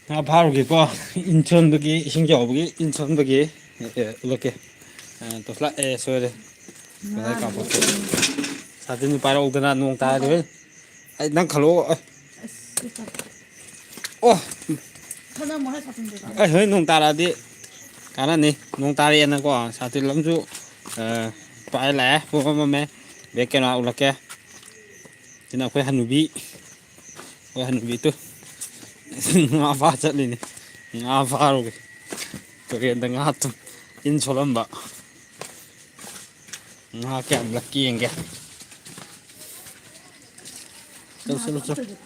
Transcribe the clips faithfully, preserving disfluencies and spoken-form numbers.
ꯉꯥ ꯐꯥꯔꯨꯒꯦꯀꯣ꯫ ꯏꯟ ꯁꯣꯟꯕꯒꯤ, ꯏꯁꯤꯡ ꯆꯥꯎꯕꯒꯤ ꯏꯟ ꯁꯣꯟꯕꯒꯤ, ꯑꯦ, ꯎꯠꯂꯛꯀꯦ꯫ ꯑ, ꯇꯣꯁꯂꯥ-, ꯑꯦ, ꯁꯣꯏꯔꯦ꯫ ꯀꯗꯥꯏ ꯀꯥꯞꯄꯛꯀꯦ? ꯁꯥꯇꯤꯟꯗꯨ ꯄꯥꯏꯔꯛꯎꯗꯅ, ꯅꯣꯡ ꯇꯥꯔꯗꯤ ꯍꯣꯔꯦꯟ꯫ ꯑꯩ ꯅꯪ ꯈꯜꯂꯣ꯫ ꯑꯁ, ꯑꯣ꯫ ꯊꯅꯝꯃꯣ ꯍꯦ ꯁꯥꯇꯤꯟꯗꯨ꯫ ꯑꯩ ꯍꯣꯔꯦꯟ ꯅꯣꯡ ꯇꯥꯔꯛꯑꯗꯤ ꯀꯥꯟꯅꯅꯤ꯫ ꯅꯣꯡ ꯇꯥꯔꯛꯑꯦꯅꯀꯣ, ꯁꯥꯇꯤꯟ ꯑꯃꯁꯨ, ꯑ, ꯄꯥꯏꯔ ꯂꯥꯛꯑꯦ꯫ ꯄꯨꯡꯃꯝ ꯃꯝꯃꯦ꯫ ꯕꯦꯛ ꯀꯦꯃꯦꯔꯥ ꯎꯠꯂꯛꯀꯦ꯫ ꯁꯤꯅ ꯑꯩꯈꯣꯏ ꯍꯅꯨꯕꯤ꯫ ꯑꯩꯈꯣꯏ ꯍꯅꯨꯕꯤꯗꯨ ꯉꯥ ꯐꯥ ꯆꯠꯂꯤꯅꯤ꯫ ꯉꯥ ꯐꯥꯔꯨꯒꯦ꯫ ꯇꯨꯔꯦꯟꯗ ꯉꯥ ꯇꯨꯝ-, ꯏꯟ ꯁꯣꯜꯂꯝꯕ꯫ ꯉꯥ ꯀꯌꯥꯝ ꯂꯛꯀꯤ ꯌꯦꯡꯒꯦ꯫ ꯆꯠꯂꯨ, ꯆꯠꯂꯨ, ꯆꯠꯂꯨ꯫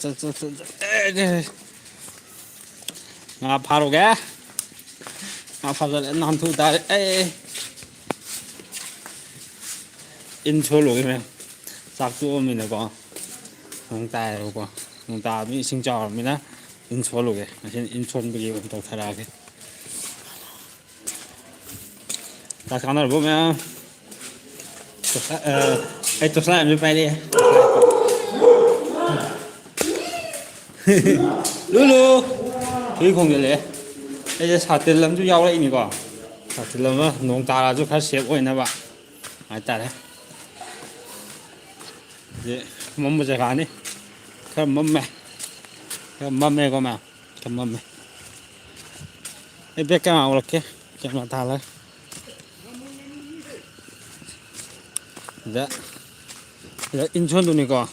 ꯆꯠ, ꯆꯠ, ꯆꯠ, ꯆꯠ꯫ ꯑꯦ, ꯑꯦ, ꯑꯦ꯫ ꯉꯥ ꯐꯥꯔꯨꯒꯦ꯫ ꯉꯥ ꯐꯥꯖꯜꯂꯦ, ꯅꯥꯟꯊꯨ ꯇꯥꯔꯦ꯫ ꯑꯦ꯫ ꯏꯟ ꯁꯣꯜꯂꯨꯒꯦ ꯃꯌꯥꯝ꯫ ꯆꯥꯛ ꯇꯣꯛꯑꯃꯤꯅꯀꯣ꯫ ꯅꯣꯡ ꯇꯥꯏꯌꯦꯕꯀꯣ꯫ ꯅꯣꯡ ꯇꯥꯕꯅꯤꯅ ꯏꯁꯤꯡ ꯆꯥꯎꯔꯕꯅꯤꯅ ꯏꯟ ꯁꯣꯜꯂꯨꯒꯦ꯫ ꯉꯁꯤꯅ ꯏꯟ ꯁꯣꯟꯕꯒꯤ ꯑꯣꯏꯅ ꯇꯧꯊꯔꯛꯑꯒꯦ꯫ ꯆꯥꯛ ꯆꯥꯅꯔꯕꯣ ꯃꯌꯥꯝ? ꯇꯣꯁꯂꯥꯏ, ꯑ, ꯑꯩ ꯇꯣꯁꯂꯥꯏ ꯑꯃꯁꯨ ꯄꯥꯏꯔꯛꯑꯦ꯫ ꯂꯨꯂꯨ! ꯍꯨꯏ ꯈꯣꯡꯖꯜꯂꯛꯑꯦ꯫ ꯑꯩꯁꯦ ꯁꯥꯇꯤꯟ ꯑꯃꯁꯨ ꯌꯥꯎꯔꯛꯏꯅꯤꯀꯣ꯫ ꯁꯥꯇꯤꯟ ꯑꯃ ꯅꯣꯡ ꯇꯥꯔꯛꯑꯁꯨ ꯈꯔ ꯁꯦꯞ ꯑꯣꯏꯅꯕ ꯍꯥꯏꯇꯥꯔꯦ꯫ ꯁꯤ ꯃꯝꯕ ꯖꯒꯥꯅꯤ꯫ ꯈꯔ ꯃꯝꯃꯦ꯫ ꯈꯔ ꯃꯝꯃꯦꯀꯣ ꯃꯌꯥꯝ꯫ ꯈꯔ ꯃꯝꯃꯦ꯫ ꯑꯩ ꯕꯦꯛ ꯀꯦꯃꯦꯔꯥ ꯎꯠꯂꯛꯀꯦ꯫ ꯀꯦꯃꯦꯔꯥ ꯊꯥꯜꯂꯒ꯫ ꯁꯤꯗ, ꯁꯤꯗ ꯏꯟ ꯁꯣꯟꯗꯨꯅꯤꯀꯣ꯫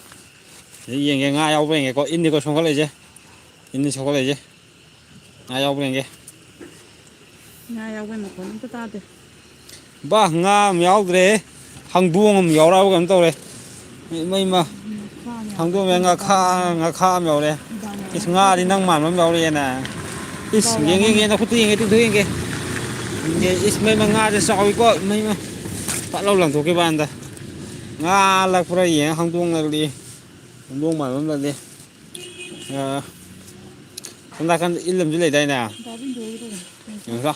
ꯁꯤꯗ ꯌꯦꯡꯒꯦ, ꯉꯥ ꯌꯥꯎꯕ꯭ꯔꯥ ꯌꯦꯡꯒꯦꯀꯣ꯫ ꯏꯟꯅꯤꯀꯣ ꯁꯣꯟꯒꯠꯂꯛꯏꯁꯦ꯫ ꯏꯟꯅꯤ ꯁꯣꯟꯒꯠꯂꯛꯏꯁꯦ꯫ ꯉꯥ ꯌꯥꯎꯕ꯭ꯔꯥ ꯌꯦꯡꯒꯦ꯫ ꯉꯥ ꯌꯥꯎꯕꯩ ꯃꯈꯣꯟ ꯑꯝꯇ ꯇꯥꯗꯦ꯫ ꯕꯥ, ꯉꯥ ꯑꯃ ꯌꯥꯎꯗ꯭ꯔꯦ꯫ ꯍꯪꯗꯣꯡ ꯑꯃ ꯌꯥꯎꯔꯛꯑꯕ ꯀꯩꯅꯣꯝ ꯇꯧꯔꯦ꯫ ꯏꯃꯩ ꯃ-, ꯉꯥꯈꯥ ꯑꯃ ꯍꯪꯗꯣꯡ ꯌꯥꯎꯔꯦ, ꯉꯥꯈꯥ, ꯉꯥꯈꯥ ꯑꯃ ꯌꯥꯎꯔꯦ꯫ ꯏꯁ, ꯉꯥꯗꯤ ꯅꯪ ꯃꯥꯟꯕ ꯑꯃ ꯌꯥꯎꯔꯛꯑꯦꯅꯦ꯫ ꯏꯁ, ꯌꯦꯡꯒꯦ, ꯌꯦꯡꯒꯦ, ꯅꯈꯨꯠꯇꯨ ꯌꯦꯡꯒꯦ, ꯇꯤꯟꯊꯣꯛ ꯌꯦꯡꯒꯦ꯫ ꯌꯦꯡꯒꯦ, ꯏꯁ, ꯃꯩ ꯃ-, ꯉꯥꯁꯦ ꯆꯥꯎꯏꯀꯣ, ꯃꯩ ꯃ-, ꯐꯠ ꯂꯥꯎ ꯂꯪꯊꯣꯛꯈꯤꯕ ꯋꯥꯅꯤꯗ꯫ ꯉꯥ ꯂꯛꯄ꯭ꯔꯥ ꯌꯦꯡꯉ ꯍꯪꯗꯣꯡ ꯂꯛꯂꯤ꯫ ꯍꯪꯗꯣꯡ ꯃꯥꯟꯕ ꯑꯃ ꯂꯛꯂꯤ꯫ ꯑ, ꯁꯣꯝ ꯅꯥꯀꯟꯗ ꯏꯜ ꯑꯃꯁꯨ ꯂꯩꯗꯥꯏꯅꯦ? ꯌꯦꯡꯉꯨꯁꯣ꯫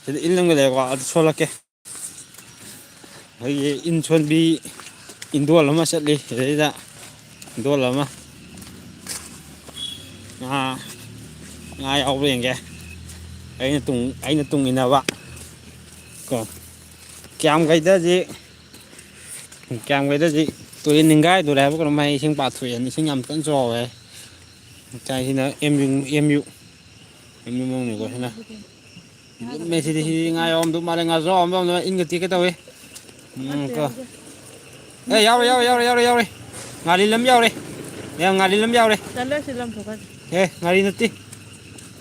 ꯁꯤꯗ ꯏꯜ ꯑꯃꯒ ꯂꯩꯔꯦꯀꯣ, ꯑꯗꯨ ꯁꯣꯜꯂꯛꯀꯦ꯫ ꯑꯩꯈꯣꯏꯒꯤ ꯏꯟ ꯁꯣꯟꯕꯤ ꯏꯟꯗꯣꯜ ꯑꯃ ꯆꯠꯂꯤ꯫ ꯁꯤꯗꯩꯗ ꯏꯟꯗꯣꯜ ꯑꯃ꯫ ꯉꯥ, ꯉꯥ ꯌꯥꯎꯕ꯭ꯔꯥ ꯌꯦꯡꯒꯦ꯫ ꯑꯩꯅ ꯇꯨꯡ, ꯑꯩꯅ ꯇꯨꯡ ꯏꯟꯅꯕ ꯀꯣ꯫ ꯀꯌꯥꯝ ꯀꯩꯗꯁꯤ, ꯀꯌꯥꯝ ꯀꯩꯗꯁꯤ ꯇꯨꯔꯦꯟ ꯅꯤꯡꯒꯥꯏꯗꯣꯔꯦ ꯍꯥꯏꯕ ꯀꯩꯅꯣꯝ ꯍꯥꯏ, ꯏꯁꯤꯡ ꯄꯥꯊꯣꯛꯑꯦꯅ, ꯏꯁꯤꯡ ꯌꯥꯝ ꯀꯟꯅ ꯆꯥꯎꯋꯦ꯫ ꯉꯁꯥꯏꯁꯤꯅ ꯑꯦꯝ ꯌꯨ, ꯑꯦꯝ ꯌꯨ, ꯑꯦꯝ ꯌꯨ ꯃꯅꯨꯡꯅꯤꯀꯣ ꯁꯤꯅ꯫ ꯂꯨꯝꯃꯦ ꯁꯤꯗꯤ, ꯁꯤꯗꯤ ꯉꯥ ꯌꯥꯎꯔꯝꯗꯧ ꯃꯥꯜꯂꯦ, ꯉꯥꯁꯨ ꯌꯥꯎꯔꯝꯗꯧ ꯃꯥꯜꯂꯦ, ꯏꯟꯒ ꯇꯦꯛꯀꯦ ꯇꯧꯋꯦ꯫ ꯎꯝ, ꯅꯠꯇꯦ, ꯀꯣ꯫ ꯅꯠꯇꯦ꯫ ꯑꯦ, ꯌꯥꯎꯔꯦ, ꯌꯥꯎꯔꯦ, ꯌꯥꯎꯔꯦ, ꯌꯥꯎꯔꯦ, ꯌꯥꯎꯔꯦ꯫ ꯉꯥꯔꯤ ꯂꯝ ꯌꯥꯎꯔꯦ꯫ ꯌꯥꯝ ꯉꯥꯔꯤ ꯂꯝ ꯌꯥꯎꯔꯦ꯫ ꯆꯠꯂꯣ ꯁꯤ ꯂꯝ ꯊꯣꯛꯀꯅꯤ꯫ ꯑꯦ, ꯉꯥꯔꯤ ꯅꯠꯇꯦ꯫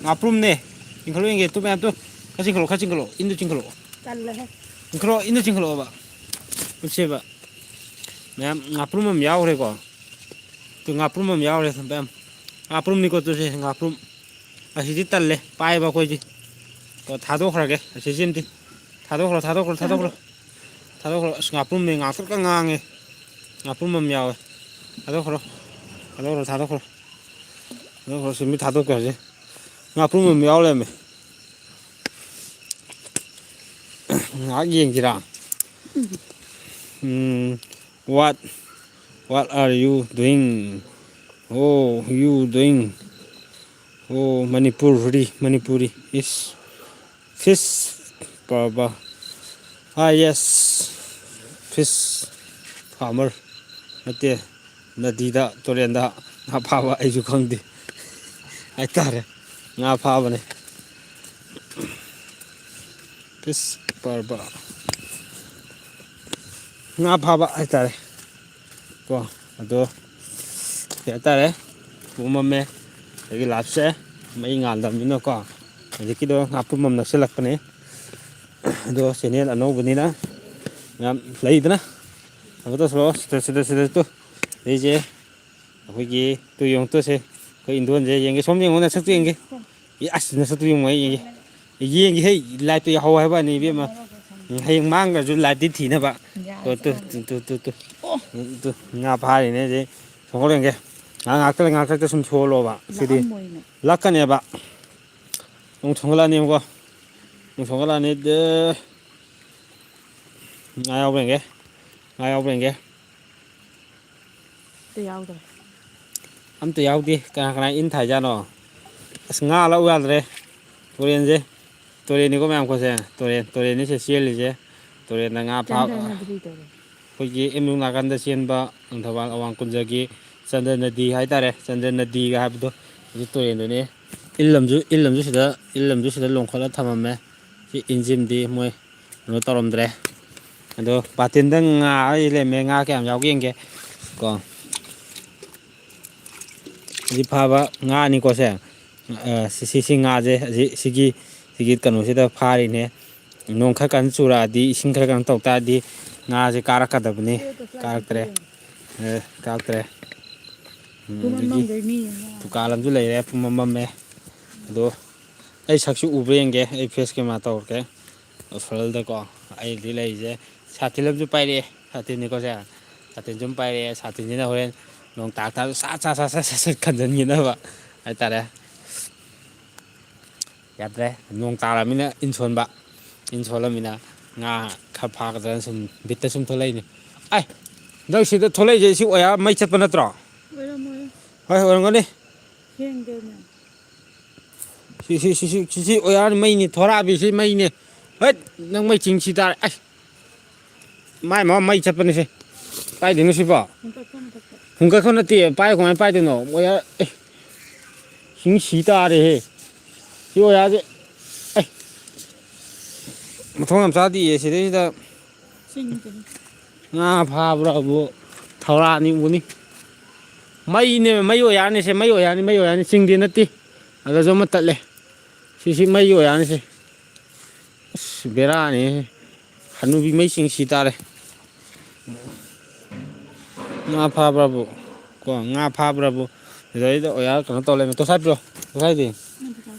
ꯉꯥꯄ꯭ꯔꯨꯝꯅꯦ꯫ ꯆꯤꯡꯈꯠꯂꯣ ꯌꯦꯡꯒꯦ, ꯇꯨ ꯃꯌꯥꯝ ꯇꯨ꯫ ꯈꯔ ꯆꯤꯡꯈꯠꯂꯣ, ꯈꯔ ꯆꯤꯡꯈꯠꯂꯣ꯫ ꯏꯟꯗꯨ ꯆꯤꯡꯈꯠꯂꯣ꯫ ꯇꯜꯂꯦꯍꯦ꯫ ꯆꯤꯡꯈꯠꯂꯣ, ꯏꯟꯗꯨ ꯆꯤꯡꯈꯠꯂꯣꯕ꯫ ꯎꯠꯁꯦꯕ꯫ ꯃꯌꯥꯝ ꯉꯥꯄ꯭ꯔꯨꯝ ꯑꯃ ꯌꯥꯎꯈ꯭ꯔꯦꯀꯣ꯫ ꯇꯨ ꯉꯥꯄ꯭ꯔꯨꯝ ꯑꯃ ꯌꯥꯎꯈ꯭ꯔꯦ, ꯃꯌꯥꯝ꯫ ꯉꯥꯄ꯭ꯔꯨꯝꯅꯤꯀꯣ, ꯇꯨꯁꯦ ꯉꯥꯄ꯭ꯔꯨꯝ꯫ ꯑꯁꯤꯗꯤ ꯇꯜꯂꯦ, ꯄꯥꯏꯕ ꯑꯩꯈꯣꯏꯗꯤ꯫ ꯑꯣ, ꯊꯥꯗꯣꯛꯈ꯭ꯔꯒꯦ, ꯑꯁꯤꯁꯤꯃꯗꯤ꯫ ꯊꯥꯗꯣꯛꯈ꯭ꯔꯣ, ꯊꯥꯗꯣꯛꯈ꯭ꯔꯣ, ꯊꯥꯗꯣꯛꯈ꯭ꯔꯣ꯫ ꯊꯥꯗꯣꯛꯈ꯭ꯔꯣ꯫ ꯑꯁ, ꯉꯥꯄ꯭ꯔꯨꯝꯅꯦ, ꯉꯥꯛꯇ ꯉꯥꯡꯉꯦ꯫ ꯉꯥꯄ꯭ꯔꯨꯝ ꯑꯃ ꯌꯥꯎꯋꯦ꯫ ꯊꯥꯗꯣꯛꯈ꯭ꯔꯣ꯫ ꯊꯥꯗꯣꯛꯈ꯭ꯔꯣ, ꯊꯥꯗꯣꯛꯈ꯭ꯔꯣ꯫ ꯊꯥꯗꯣꯛꯈ꯭ꯔꯣ, ꯁꯤꯃꯗꯤ ꯊꯥꯗꯣꯛꯈ꯭ꯔꯁꯤ꯫ ꯉꯥꯄ꯭ꯔꯨꯝ ꯑꯃ ꯌꯥꯎ ꯂꯩꯔꯝꯃꯦ꯫ ꯉꯥꯏꯍꯥꯛ ꯌꯦꯡꯁꯤꯔꯥ? ꯎꯝ, what, what are you doing? Oh, you doing? Oh, Manipuri, Manipuri is fish farmer. Ah, yes, fish farmer. ꯅꯠꯇꯦ, ꯅꯗꯤꯗ, ꯇꯨꯔꯦꯟꯗ ꯉꯥ ꯐꯥꯕ ꯑꯩꯁꯨ ꯈꯪꯗꯦ ꯍꯥꯏꯇꯥꯔꯦ꯫ ꯉꯥ ꯐꯥꯕꯅꯦ꯫ Fish farmer. ꯉꯥ ꯐꯥꯕ ꯍꯥꯏꯇꯥꯔꯦ꯫ ꯀꯣ, ꯑꯗꯣ ꯀꯩ ꯍꯥꯏꯇꯥꯔꯦ, ꯄꯨꯝꯃꯝꯃꯦ꯫ ꯑꯗꯒꯤ ꯂꯥꯏꯞꯁꯦ ꯃꯩ ꯉꯥꯟꯗꯕꯅꯤꯅꯀꯣ, ꯍꯧꯖꯤꯛꯀꯤꯗꯣ ꯉꯥꯄ꯭ꯔꯨꯝ ꯑꯃ ꯅꯛꯁꯤꯜꯂꯛꯄꯅꯦ꯫ ꯑꯗꯣ ꯆꯦꯅꯦꯜ ꯑꯅꯧꯕꯅꯤꯅ ꯌꯥꯝ ꯂꯩꯗꯅ, ꯀꯩꯅꯣ ꯇꯧꯁꯤꯜꯂꯣ, ꯁꯤꯗ, ꯁꯤꯗ, ꯁꯤꯗ ꯇꯨ꯫ ꯑꯩꯁꯦ ꯑꯩꯈꯣꯏꯒꯤ ꯇꯨ ꯌꯦꯡꯉꯨ ꯇꯨꯁꯦ, ꯑꯩꯈꯣꯏ ꯏꯟꯗꯣꯟꯁꯦ ꯌꯦꯡꯒꯦ, ꯁꯣꯝ ꯌꯦꯡꯉꯣ, ꯅꯁꯛꯇꯨ ꯌꯦꯡꯒꯦ꯫ ꯑꯦ, ꯑꯁ, ꯅꯁꯛꯇꯨ ꯌꯦꯡꯉꯣ, ꯑꯩ ꯌꯦꯡꯒꯦ꯫ ꯌꯦꯡꯒꯦ ꯍꯦ, ꯂꯥꯏꯞꯇ ꯌꯥꯎꯍꯧ ꯍꯥꯏꯕ ꯋꯥꯅꯤ, ꯏꯕꯦꯝꯃ꯫ ꯎꯝ, ꯍꯌꯦꯡ ꯃꯥꯡꯈ꯭ꯔꯁꯨ ꯂꯥꯏꯞꯇꯤ ꯊꯤꯅꯕ꯫ ꯌꯥꯔꯦ, ꯇꯨ, ꯇꯨ, ꯆꯠꯂꯣ꯫ Two, two, two, two. ꯑꯣ꯫ ꯇꯨ, ꯉꯥ ꯐꯥꯔꯤꯅꯦ ꯁꯤ꯫ ꯁꯣꯝ ꯌꯦꯡꯒꯦ꯫ ꯉꯥꯏꯍꯥꯛ ꯉꯥꯏꯍꯥꯛꯇ ꯂꯩ, ꯉꯥꯏꯍꯥꯛꯇ ꯁꯨꯝ ꯁꯣꯜꯂꯣꯕ꯫ ꯁꯤꯗꯤ ꯂꯥꯛꯑꯝꯃꯣꯏꯅꯦ꯫ ꯂꯥꯛꯀꯅꯦꯕ꯫ ꯑꯃꯨꯛ ꯊꯣꯡꯒꯠꯂꯛꯑꯅꯦꯕꯀꯣ꯫ ꯑꯃꯨꯛ ꯊꯣꯡꯒꯠꯂꯛꯑꯅꯤ꯫ ꯗꯦ-, ꯉꯥ ꯌꯥꯎꯕ꯭ꯔꯥ ꯌꯦꯡꯒꯦ꯫ ꯉꯥ ꯌꯥꯎꯕ꯭ꯔꯥ ꯌꯦꯡꯒꯦ꯫ ꯑꯝꯇ ꯌꯥꯎꯗ꯭ꯔꯦ꯫ ꯑꯝꯇ ꯌꯥꯎꯗꯦ꯫ ꯀꯅꯥ ꯀꯅꯥ ꯏꯟ ꯊꯥꯏꯖꯥꯠꯅꯣ? ꯑꯁ, ꯉꯥ ꯂꯧ ꯌꯥꯗ꯭ꯔꯦ꯫ ꯇꯨꯔꯦꯟꯁꯦ, ꯇꯨꯔꯦꯟꯅꯤꯀꯣ ꯃꯌꯥꯝ, ꯑꯩꯈꯣꯏꯁꯦ ꯇꯨꯔꯦꯟ, ꯇꯨꯔꯦꯟꯅꯤ ꯁꯦ ꯆꯦꯜꯂꯤꯁꯦ꯫ ꯇꯨꯔꯦꯟꯗ ꯉꯥ ꯐꯥ-, ꯆꯟꯗ꯭ꯔꯅꯗ꯭ꯔꯤ ꯇꯧꯔꯦ꯫ ꯑꯩꯈꯣꯏꯒꯤ ꯑꯦꯝ ꯌꯨ ꯅꯥꯀꯟꯗ ꯆꯦꯟꯕ ꯂꯪꯊꯕꯥꯜ ꯑꯋꯥꯡ ꯀꯨꯟꯖꯒꯤ ꯆꯟꯗ꯭ꯔ ꯅꯗꯤ ꯍꯥꯏꯇꯥꯔꯦ, ꯆꯟꯗ꯭ꯔ ꯅꯗꯤꯒ ꯍꯥꯏꯕꯗꯣ, ꯑꯗꯨ ꯇꯨꯔꯦꯟꯗꯨꯅꯤ꯫ ꯏꯜ ꯑꯃꯁꯨ, ꯏꯜ ꯑꯃꯁꯨ ꯁꯤꯗ, ꯏꯜ ꯑꯃꯁꯨ ꯁꯤꯗ ꯂꯣꯡꯈꯠꯂ ꯊꯝꯃꯝꯃꯦ꯫ ꯁꯤ ꯏꯟꯖꯤꯟꯗꯤ ꯃꯣꯏ ꯀꯩꯅꯣ ꯇꯧꯔꯝꯗ꯭ꯔꯦ꯫ ꯑꯗꯣ ꯕꯥꯇꯤꯟꯗ ꯉꯥ ꯑꯩ ꯂꯩꯔꯝꯃꯦ, ꯉꯥ ꯀꯌꯥꯝ ꯌꯥꯎꯒꯦ ꯌꯦꯡꯒꯦ ꯀꯣ꯫ ꯑꯁꯤ ꯐꯥꯕ ꯉꯥꯅꯤꯀꯣ ꯁꯦ꯫ ꯑ, ꯁꯤ, ꯁꯤ, ꯁꯤ ꯉꯥꯁꯦ ꯑꯁꯤ, ꯁꯤꯒꯤ, ꯁꯤꯒꯤ ꯀꯩꯅꯣꯁꯤꯗ ꯐꯥꯔꯤꯅꯦ꯫ ꯅꯣꯡ ꯈꯔ ꯀꯟꯅ ꯆꯨꯔꯛꯑꯗꯤ, ꯏꯁꯤꯡ ꯈꯔ ꯀꯟꯅ ꯇꯧ ꯇꯥꯔꯗꯤ ꯉꯥꯁꯦ ꯀꯥꯔꯛꯀꯗꯕꯅꯤ꯫ ꯀꯥꯔꯛꯇ꯭ꯔꯦ꯫ ꯑꯦ, ꯀꯥꯔꯛꯇ꯭ꯔꯦ꯫ ꯎꯝ, ꯄꯨꯡꯃꯝ ꯑꯗꯒꯤ ꯃꯝꯈꯩ ꯃꯤ ꯌꯦꯡꯉꯣ꯫ ꯗꯨꯀꯥꯟ ꯑꯃꯁꯨ ꯂꯩꯔꯦ, ꯄꯨꯡꯃꯝ ꯃꯝꯃꯦ꯫ ꯑꯗꯣ ꯑꯩ ꯁꯛꯁꯨ ꯎꯕ꯭ꯔꯥ ꯌꯦꯡꯒꯦ, ꯑꯩ ꯐꯦꯁ ꯀꯦꯝ ꯇꯧꯔꯛꯀꯦ꯫ ꯐ꯭ꯔꯟꯗꯀꯣ ꯑꯩꯗꯤ ꯂꯩꯔꯤꯁꯦ꯫ ꯁꯥꯇꯤꯟ ꯑꯃꯁꯨ ꯄꯥꯏꯔꯛꯑꯦ, ꯁꯥꯇꯤꯟꯅꯤꯀꯣ ꯁꯦ꯫ ꯁꯥꯇꯤꯟꯁꯨ ꯑꯃ ꯄꯥꯏꯔꯛꯑꯦ, ꯁꯥꯇꯤꯟꯁꯤꯅ ꯍꯣꯔꯦꯟ ꯅꯣꯡ ꯇꯥꯔꯛ ꯇꯥꯔꯁꯨ ꯁꯠ ꯁꯠ ꯁꯠ ꯁꯠ ꯁꯠ ꯁꯠ ꯈꯟꯖꯟꯈꯤꯅꯕ ꯍꯥꯏꯇꯥꯔꯦ꯫ ꯌꯥꯗ꯭ꯔꯦ, ꯅꯣꯡ ꯇꯥꯔꯃꯤꯅ ꯏꯟ ꯁꯣꯟꯕ, ꯏꯟ ꯁꯣꯜꯂꯃꯤꯅ ꯉꯥ ꯈꯔ ꯐꯥꯒꯗ꯭ꯔꯅ ꯁꯨꯝ ꯕꯤꯠꯇ ꯁꯨꯝ ꯊꯣꯛꯂꯛꯏꯅꯦ꯫ ꯑꯩ ꯍꯟꯗꯛ ꯁꯤꯗ ꯊꯣꯛꯂꯛꯏꯁꯦ ꯁꯤ ꯑꯣꯌꯥ ꯃꯩ ꯆꯠꯄ ꯅꯠꯇ꯭ꯔꯣ? ꯑꯣꯏꯔꯝꯃꯣꯏ꯫ ꯍꯣꯏ, ꯑꯣꯏꯔꯝꯒꯅꯤ꯫ ꯊꯦꯡꯗꯦꯅꯦ꯫ ꯁꯤ, ꯁꯤ, ꯁꯤ, ꯁꯤ, ꯁꯤꯁꯤ ꯑꯣꯌꯥꯔ ꯃꯩꯅꯤ, ꯊꯣꯔꯛꯑꯕꯤꯁꯤ ꯃꯩꯅꯤ꯫ ꯍꯩꯠ, ꯅꯪ ꯃꯩ ꯆꯤꯡꯁꯤ ꯇꯥꯔꯦ꯫ ꯑꯁ, ꯃꯥꯏ ꯃꯥ ꯃꯩ ꯆꯠꯄꯅꯤꯁꯦ꯫ ꯀꯥꯏꯗꯩꯅꯣ ꯁꯤꯕꯣ? ꯍꯨꯝꯀꯠꯐꯝ ꯃꯊꯛꯇ꯫ ꯍꯨꯝꯀꯠꯐꯝ ꯅꯠꯇꯦ, ꯄꯥꯏ ꯀꯃꯥꯏꯅ ꯄꯥꯏꯗꯣꯏꯅꯣ? ꯑꯣꯌꯥꯔ, ꯑꯦ, ꯆꯤꯡꯁꯤ ꯇꯥꯔꯦꯍꯦ꯫ ꯁꯤ ꯑꯣꯌꯥꯔꯁꯦ, ꯑꯦ, ꯃꯊꯣꯡ ꯌꯥꯝ ꯆꯥꯗꯤꯌꯦ ꯁꯤꯗꯩꯁꯤꯗ꯫ ꯆꯤꯡꯗꯅꯤ꯫ ꯉꯥ ꯐꯥꯕ꯭ꯔꯥꯕꯨ ꯊꯧꯔꯥꯅꯤ ꯎꯅꯤ꯫ ꯃꯩꯅꯦ, ꯃꯩ ꯑꯣꯌꯥꯔꯅꯤ ꯁꯦ, ꯃꯩ ꯑꯣꯌꯥꯔꯅꯤ, ꯃꯩ ꯑꯣꯌꯥꯔꯅꯤ, ꯆꯤꯡꯗꯤ ꯅꯠꯇꯦ꯫ ꯑꯗꯁꯨ ꯑꯃ ꯇꯠꯂꯦ꯫ ꯁꯤꯁꯤ ꯃꯩ ꯑꯣꯌꯥꯔꯅꯤ ꯁꯦ꯫ ꯑꯁ, ꯕꯦꯔꯥꯅꯤ꯫ ꯍꯅꯨꯕꯤ ꯃꯩ ꯆꯤꯡꯁꯤ ꯇꯥꯔꯦ꯫ ꯉꯥ ꯐꯥꯕ꯭ꯔꯥꯕꯨ, ꯀꯣ, ꯉꯥ ꯐꯥꯕ꯭ꯔꯥꯕꯨ꯫ ꯁꯤꯗꯩꯗ ꯑꯣꯌꯥꯔ ꯀꯩꯅꯣ ꯇꯧ ꯂꯩꯔꯝꯃꯦ꯫ ꯇꯣꯁꯥꯏ ꯄꯤꯔꯣ, ꯇꯣꯁꯥꯏꯗꯤ꯫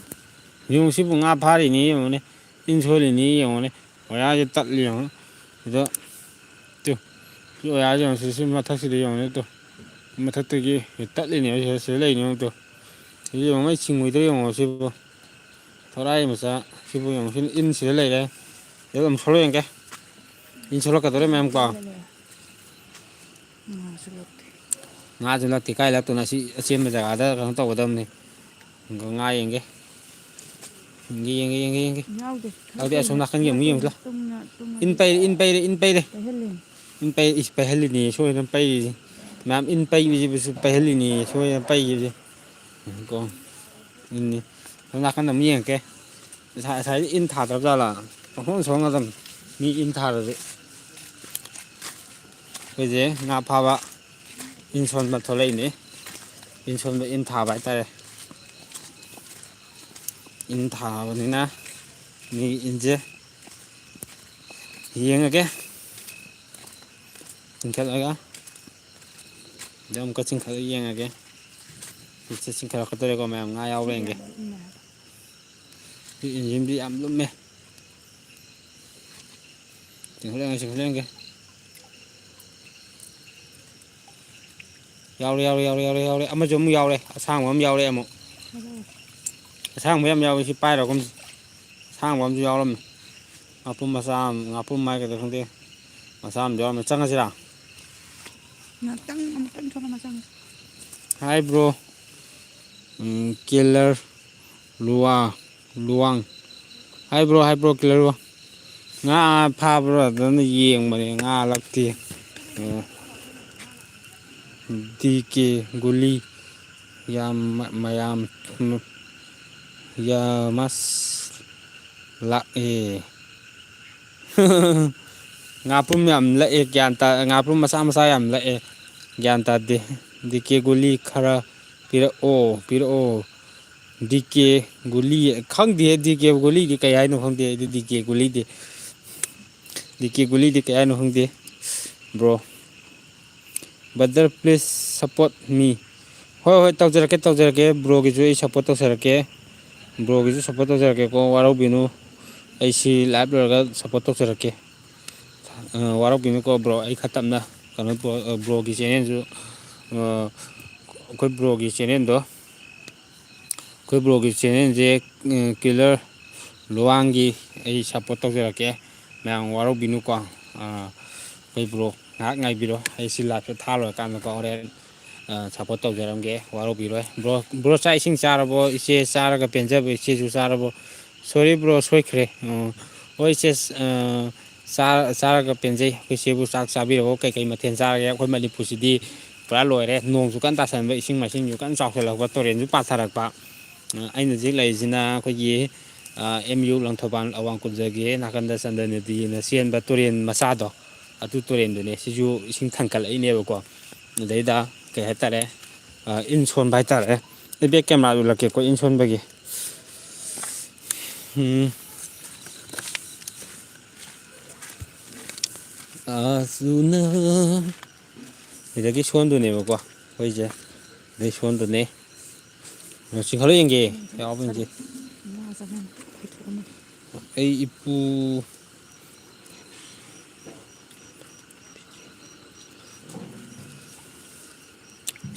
ꯌꯦꯡꯉꯨ, ꯁꯤꯕꯨ ꯉꯥ ꯐꯥꯔꯤꯅꯤ ꯌꯦꯡꯉꯨꯅꯦ꯫ ꯏꯟ ꯁꯣꯜꯂꯤꯅꯤ ꯌꯦꯡꯉꯨꯅꯦ꯫ ꯑꯣꯌꯥꯔꯁꯦ ꯇꯠꯂꯤ ꯌꯦꯡꯉꯨ꯫ ꯁꯤꯗ, ꯇꯨ꯫ ꯁꯤ ꯑꯣꯌꯥꯔꯁꯦ ꯌꯦꯡꯉꯨ, ꯁꯤ, ꯁꯤ ꯃꯊꯛꯁꯤꯗ ꯌꯦꯡꯉꯨꯅꯦ, ꯇꯨ꯫ ꯃꯊꯛꯇꯒꯤ ꯇꯠꯂꯤꯅꯦꯕ, ꯁꯤꯗ, ꯁꯤꯗ ꯂꯩꯅꯦꯕ, ꯇꯨ꯫ ꯁꯤ ꯌꯦꯡꯉꯨ, ꯃꯩ ꯆꯤꯡꯉꯣꯏꯗ꯭ꯔꯥ ꯌꯦꯡꯉꯣ ꯁꯤꯕꯨ꯫ ꯊꯣꯔꯥꯏ ꯃꯆꯥ ꯁꯤꯕꯨ ꯌꯦꯡꯉꯨ, ꯁꯤꯅ ꯏꯟ ꯁꯤꯗ ꯂꯩꯔꯦ꯫ ꯁꯤꯗ ꯑꯗꯨꯝ ꯁꯣꯂꯛꯑ ꯌꯦꯡꯒꯦ꯫ ꯏꯟ ꯁꯣꯂꯛꯀꯗꯧꯔꯦ ꯃꯌꯥꯝ ꯀꯣ꯫ ꯉꯥꯁꯨ ꯂꯧꯗꯦ꯫ ꯉꯥꯁꯨ ꯂꯛꯇꯦ, ꯀꯥꯏ ꯂꯛꯇꯣꯏꯅꯣ? ꯑꯁꯤ ꯑꯆꯦꯟꯕ ꯖꯒꯥꯗ ꯀꯩꯅꯣ ꯇꯧꯒꯗꯕꯅꯤ꯫ ꯉꯥ ꯌꯦꯡꯒꯦ꯫ ꯌꯦꯡꯒꯦ, ꯌꯦꯡꯒꯦ, ꯌꯦꯡꯒꯦ, ꯌꯦꯡꯒꯦ꯫ ꯌꯥꯎꯗꯦ꯫ ꯑꯗꯨꯗꯤ ꯑꯁꯣꯝ ꯅꯥꯀꯟꯒꯤ ꯑꯃꯨꯛ ꯌꯦꯡꯁꯤ ꯂꯥꯎ꯫ ꯇꯨꯝꯅ, ꯇꯨꯝꯅ ꯏꯟ ꯄꯩꯔꯦ, ꯏꯟ ꯄꯩꯔꯦ, ꯏꯟ ꯄꯩꯔꯦ꯫ ꯄꯩꯍꯜꯂꯤꯅꯤ꯫ ꯏꯟ ꯄꯩ-, ꯏꯁ, ꯄꯩꯍꯜꯂꯤꯅꯤ, ꯁꯣꯏꯗꯅ ꯄꯩꯔꯤꯁꯤ꯫ ꯃꯌꯥꯝ ꯏꯟ ꯄꯩꯕꯁꯤꯕꯨꯁꯨ ꯄꯩꯍꯜꯂꯤꯅꯤ, ꯁꯣꯏꯗꯅ ꯄꯩꯈꯤꯕꯁꯦ꯫ ꯀꯣ꯫ ꯏꯟꯅꯤ꯫ ꯑꯁꯣꯝ ꯅꯥꯀꯟꯗ ꯑꯃꯨꯛ ꯌꯦꯡꯉꯛꯀꯦ꯫ ꯉꯁꯥꯏ, ꯉꯁꯥꯏꯗꯤ ꯏꯟ ꯊꯥꯗ꯭ꯔꯕ ꯖꯥꯠꯂꯥ? ꯄꯪꯁꯣꯟ ꯁꯣꯟꯒꯗꯝꯅꯤ꯫ ꯃꯤ ꯏꯟ ꯊꯥꯔꯗꯤ꯫ ꯑꯩꯈꯣꯏꯁꯦ ꯉꯥ ꯐꯥꯕ ꯏꯟ ꯁꯣꯟꯕ ꯊꯣꯛꯂꯛꯏꯅꯤ꯫ ꯏꯟ ꯁꯣꯟꯕ, ꯏꯟ ꯊꯥꯕ ꯍꯥꯏꯇꯥꯔꯦ꯫ ꯏꯟ ꯊꯥꯕꯅꯤꯅ ꯃꯤ ꯏꯟꯁꯦ ꯌꯦꯡꯉꯒꯦ꯫ ꯆꯤꯡꯈꯠꯂꯒ꯫ ꯑꯗꯩ ꯑꯃꯨꯛꯀ ꯆꯤꯡꯈꯠꯂ ꯌꯦꯡꯉꯒꯦ꯫ ꯁꯤ ꯆꯤꯡꯈꯠꯂꯛꯀꯗꯧꯔꯦꯀꯣ ꯃꯌꯥꯝ, ꯉꯥ ꯌꯥꯎꯕ꯭ꯔꯥ ꯌꯦꯡꯒꯦ꯫ ꯁꯤ ꯏꯟꯖꯤꯟꯗꯤ ꯌꯥꯝ ꯂꯨꯝꯃꯦ꯫ ꯆꯤꯡꯈꯠꯂ ꯌꯦꯡꯒꯦ, ꯆꯤꯡꯈꯠꯂ ꯌꯦꯡꯒꯦ꯫ ꯌꯥꯎꯔꯦ, ꯌꯥꯎꯔꯦ, ꯌꯥꯎꯔꯦ, ꯌꯥꯎꯔꯦ, ꯌꯥꯎꯔꯦ꯫ ꯑꯃꯁꯨ ꯑꯃꯨꯛ ꯌꯥꯎꯔꯦ꯫ ꯑꯁꯥꯡꯕ ꯑꯃ ꯌꯥꯎꯔꯦ ꯑꯃꯨꯛ꯫ ꯑꯁꯥꯡꯕ ꯌꯥꯝ ꯌꯥꯎꯋꯤ꯫ ꯁꯤ ꯄꯥꯏꯔꯣ ꯀꯨꯝꯁꯤ꯫ ꯑꯁꯥꯡꯕ ꯑꯃꯁꯨ ꯌꯥꯎꯔꯝꯃꯤ꯫ ꯉꯥꯄ꯭ꯔꯨꯝ ꯃꯆꯥ ꯑꯃ, ꯉꯥꯄ꯭ꯔꯨꯝ ꯍꯥꯏꯒꯗ꯭ꯔꯥ ꯈꯪꯗꯦ꯫ ꯃꯆꯥ ꯑꯃꯁꯨ ꯌꯥꯎꯔꯝꯃꯤ꯫ ꯆꯪꯉꯁꯤꯔꯥ? ꯉꯥꯛꯇꯪ, ꯑꯃꯨꯛꯇꯪ ꯊꯣꯛꯂꯝꯃ ꯆꯪꯉꯁꯤ꯫ Hi bro꯫ ꯎꯝ, Killer ꯂꯨꯋꯥ-, Luwang. Hi bro, hi bro, Killer Luwang. ꯉꯥ ꯐꯥꯕ꯭ꯔꯥ ꯑꯗꯨꯅ ꯌꯦꯡꯕꯅꯦ, ꯉꯥ ꯂꯛꯇꯦ꯫ ꯑꯣ꯫ ꯗꯤ ꯀꯦ ꯒꯨꯂꯤ ꯌꯥꯝ ꯃ-, ꯃꯌꯥꯝ ꯌꯥꯝꯃꯁ ꯂꯥꯛꯑꯦ꯫ ꯉꯥꯄ꯭ꯔꯨꯝ ꯌꯥꯝ ꯂꯛꯑꯦ, ꯒ꯭ꯌꯥꯟ ꯇꯥ-, ꯉꯥꯄ꯭ꯔꯨꯝ ꯃꯆꯥ ꯃꯆꯥ ꯌꯥꯝ ꯂꯛꯑꯦ, ꯒ꯭ꯌꯥꯟ ꯇꯥꯗꯦ꯫ ꯗꯤ ꯀꯦ ꯒꯨꯂꯤ ꯈꯔ ꯄꯤꯔꯛꯑꯣ, ꯄꯤꯔꯛꯑꯣ꯫ ꯗꯤ ꯀꯦ ꯒꯨꯂꯤ, ꯈꯪꯗꯦ, ꯗꯤ ꯀꯦ ꯒꯨꯂꯤꯗꯤ ꯀꯩ ꯍꯥꯏꯅꯣ ꯈꯪꯗꯦ ꯑꯩꯗꯤ, ꯗꯤ ꯀꯦ ꯒꯨꯂꯤꯗꯤ꯫ ꯗꯤ ꯀꯦ ꯒꯨꯂꯤꯗꯤ ꯀꯩ ꯍꯥꯏꯅꯣ ꯈꯪꯗꯦ, bro꯫ Brother, please support me. ꯍꯣꯏ, ꯍꯣꯏ, ꯇꯧꯖꯔꯛꯀꯦ, ꯇꯧꯖꯔꯛꯀꯦ꯫ Broꯒꯤꯁꯨ ꯑꯩ support ꯇꯧꯖꯔꯛꯀꯦ꯫ Broꯒꯤꯁꯨ support ꯇꯧꯖꯔꯛꯀꯦꯀꯣ, ꯋꯥꯔꯧꯕꯤꯅꯨ꯫ ꯑꯩ ꯁꯤ live ꯂꯣꯏꯔꯒ support ꯇꯧꯖꯔꯛꯀꯦ꯫ ꯑ, ꯋꯥꯔꯧꯕꯤꯅꯨꯀꯣ, bro꯫ ꯑꯩ ꯈꯔ ꯇꯞꯅ ꯀꯩꯅꯣ ꯇꯧ-, ꯑ, broꯒꯤ channelꯁꯨ, ꯑ, ꯑꯩꯈꯣꯏ broꯒꯤ channelꯗꯣ ꯑꯩꯈꯣꯏ broꯒꯤ channelꯁꯦ, ꯑ, Killer ꯂꯨꯋꯥꯡꯒꯤ ꯑꯩ support ꯇꯧꯖꯔꯛꯀꯦ꯫ ꯃꯌꯥꯝ ꯋꯥꯔꯧꯕꯤꯅꯨꯀꯣ꯫ ꯑ, ꯑꯩꯈꯣꯏ bro ꯉꯥꯏꯍꯥꯛ ꯉꯥꯏꯕꯤꯔꯣ꯫ ꯑꯩ ꯁꯤ liveꯁꯦ ꯊꯥ ꯂꯣꯏꯔꯀꯥꯟꯗꯀꯣ ꯍꯣꯔꯦꯟ, ꯁꯞꯄꯣꯔꯠ ꯇꯧꯖꯔꯝꯒꯦ, ꯋꯥꯔꯧꯕꯤꯔꯣꯏ꯫ ꯕ꯭ꯔꯣ, ꯕ꯭ꯔꯣ, ꯆꯥꯛ ꯏꯁꯤꯡ ꯆꯥꯔꯕꯣ? ꯏꯆꯦ ꯆꯥꯔꯒ ꯄꯦꯟꯖꯕ, ꯏꯆꯦꯁꯨ ꯆꯥꯔꯕꯣ? ꯁꯣꯔꯤ ꯕ꯭ꯔꯣ, ꯁꯣꯏꯈ꯭ꯔꯦ꯫ ꯑꯣ, ꯍꯣꯏ ꯏꯆꯦ, ꯑ, ꯆꯥꯔ-, ꯆꯥꯔꯒ ꯄꯦꯟꯖꯩ꯫ ꯑꯩꯈꯣꯏ ꯏꯆꯦꯕꯨ ꯆꯥꯛ ꯆꯥꯕꯤꯔꯕꯣ? ꯀꯩꯀꯩ ꯃꯊꯦꯜ ꯆꯥꯔꯒꯦ? ꯑꯩꯈꯣꯏ ꯃꯅꯤꯄꯨꯔꯁꯤꯗꯤ ꯄꯨꯔꯥ ꯂꯣꯏꯔꯦ꯫ ꯅꯣꯡꯁꯨ ꯀꯟꯅ ꯇꯥꯁꯟꯕ, ꯏꯁꯤꯡ ꯃꯥꯏꯁꯤꯡꯁꯨ ꯀꯟꯅ ꯆꯥꯎꯁꯜꯂꯛꯄ, ꯇꯨꯔꯦꯟꯁꯨ ꯄꯥꯊꯔꯛꯄ꯫ ꯑ, ꯑꯩꯅ ꯍꯧꯖꯤꯛ ꯂꯩꯔꯤꯁꯤꯅ ꯑꯩꯈꯣꯏꯒꯤ, ꯑ, ꯑꯦꯝ ꯌꯨ ꯂꯪꯊꯧꯕꯥꯜ ꯑꯋꯥꯡ ꯀꯨꯟꯖꯒꯤ ꯅꯥꯀꯟꯗ ꯆꯟꯗ꯭ꯔ ꯅꯗꯤꯅ ꯆꯦꯟꯕ ꯇꯨꯔꯦꯟ ꯃꯆꯥꯗꯣ, ꯑꯗꯨ ꯇꯨꯔꯦꯟꯗꯨꯅꯦ꯫ ꯁꯤꯁꯨ ꯏꯁꯤꯡ ꯊꯟꯀꯠꯂꯛꯏꯅꯦꯕꯀꯣ꯫ ꯑꯗꯩꯗ ꯀꯩ ꯍꯥꯏꯇꯥꯔꯦ, ꯑ, ꯏꯟ ꯁꯣꯟꯕ ꯍꯥꯏꯇꯥꯔꯦ꯫ ꯑꯩ ꯕꯦꯛ ꯀꯦꯃꯦꯔꯥꯗꯨ ꯎꯠꯂꯛꯀꯦꯀꯣ, ꯏꯟ ꯁꯣꯟꯕꯒꯤ꯫ ꯎꯝ꯫ ꯑꯁꯨꯅ ꯁꯤꯗꯒꯤ ꯁꯣꯟꯗꯣꯏꯅꯦꯕꯀꯣ ꯑꯩꯈꯣꯏꯁꯦ꯫ ꯑꯗꯩ ꯁꯣꯟꯗꯣꯏꯅꯦ꯫ ꯆꯤꯡꯈꯠꯂ ꯌꯦꯡꯒꯦ, ꯌꯥꯎꯕ꯭ꯔ ꯌꯦꯡꯁꯦ꯫ ꯑꯩ ꯏꯄꯨ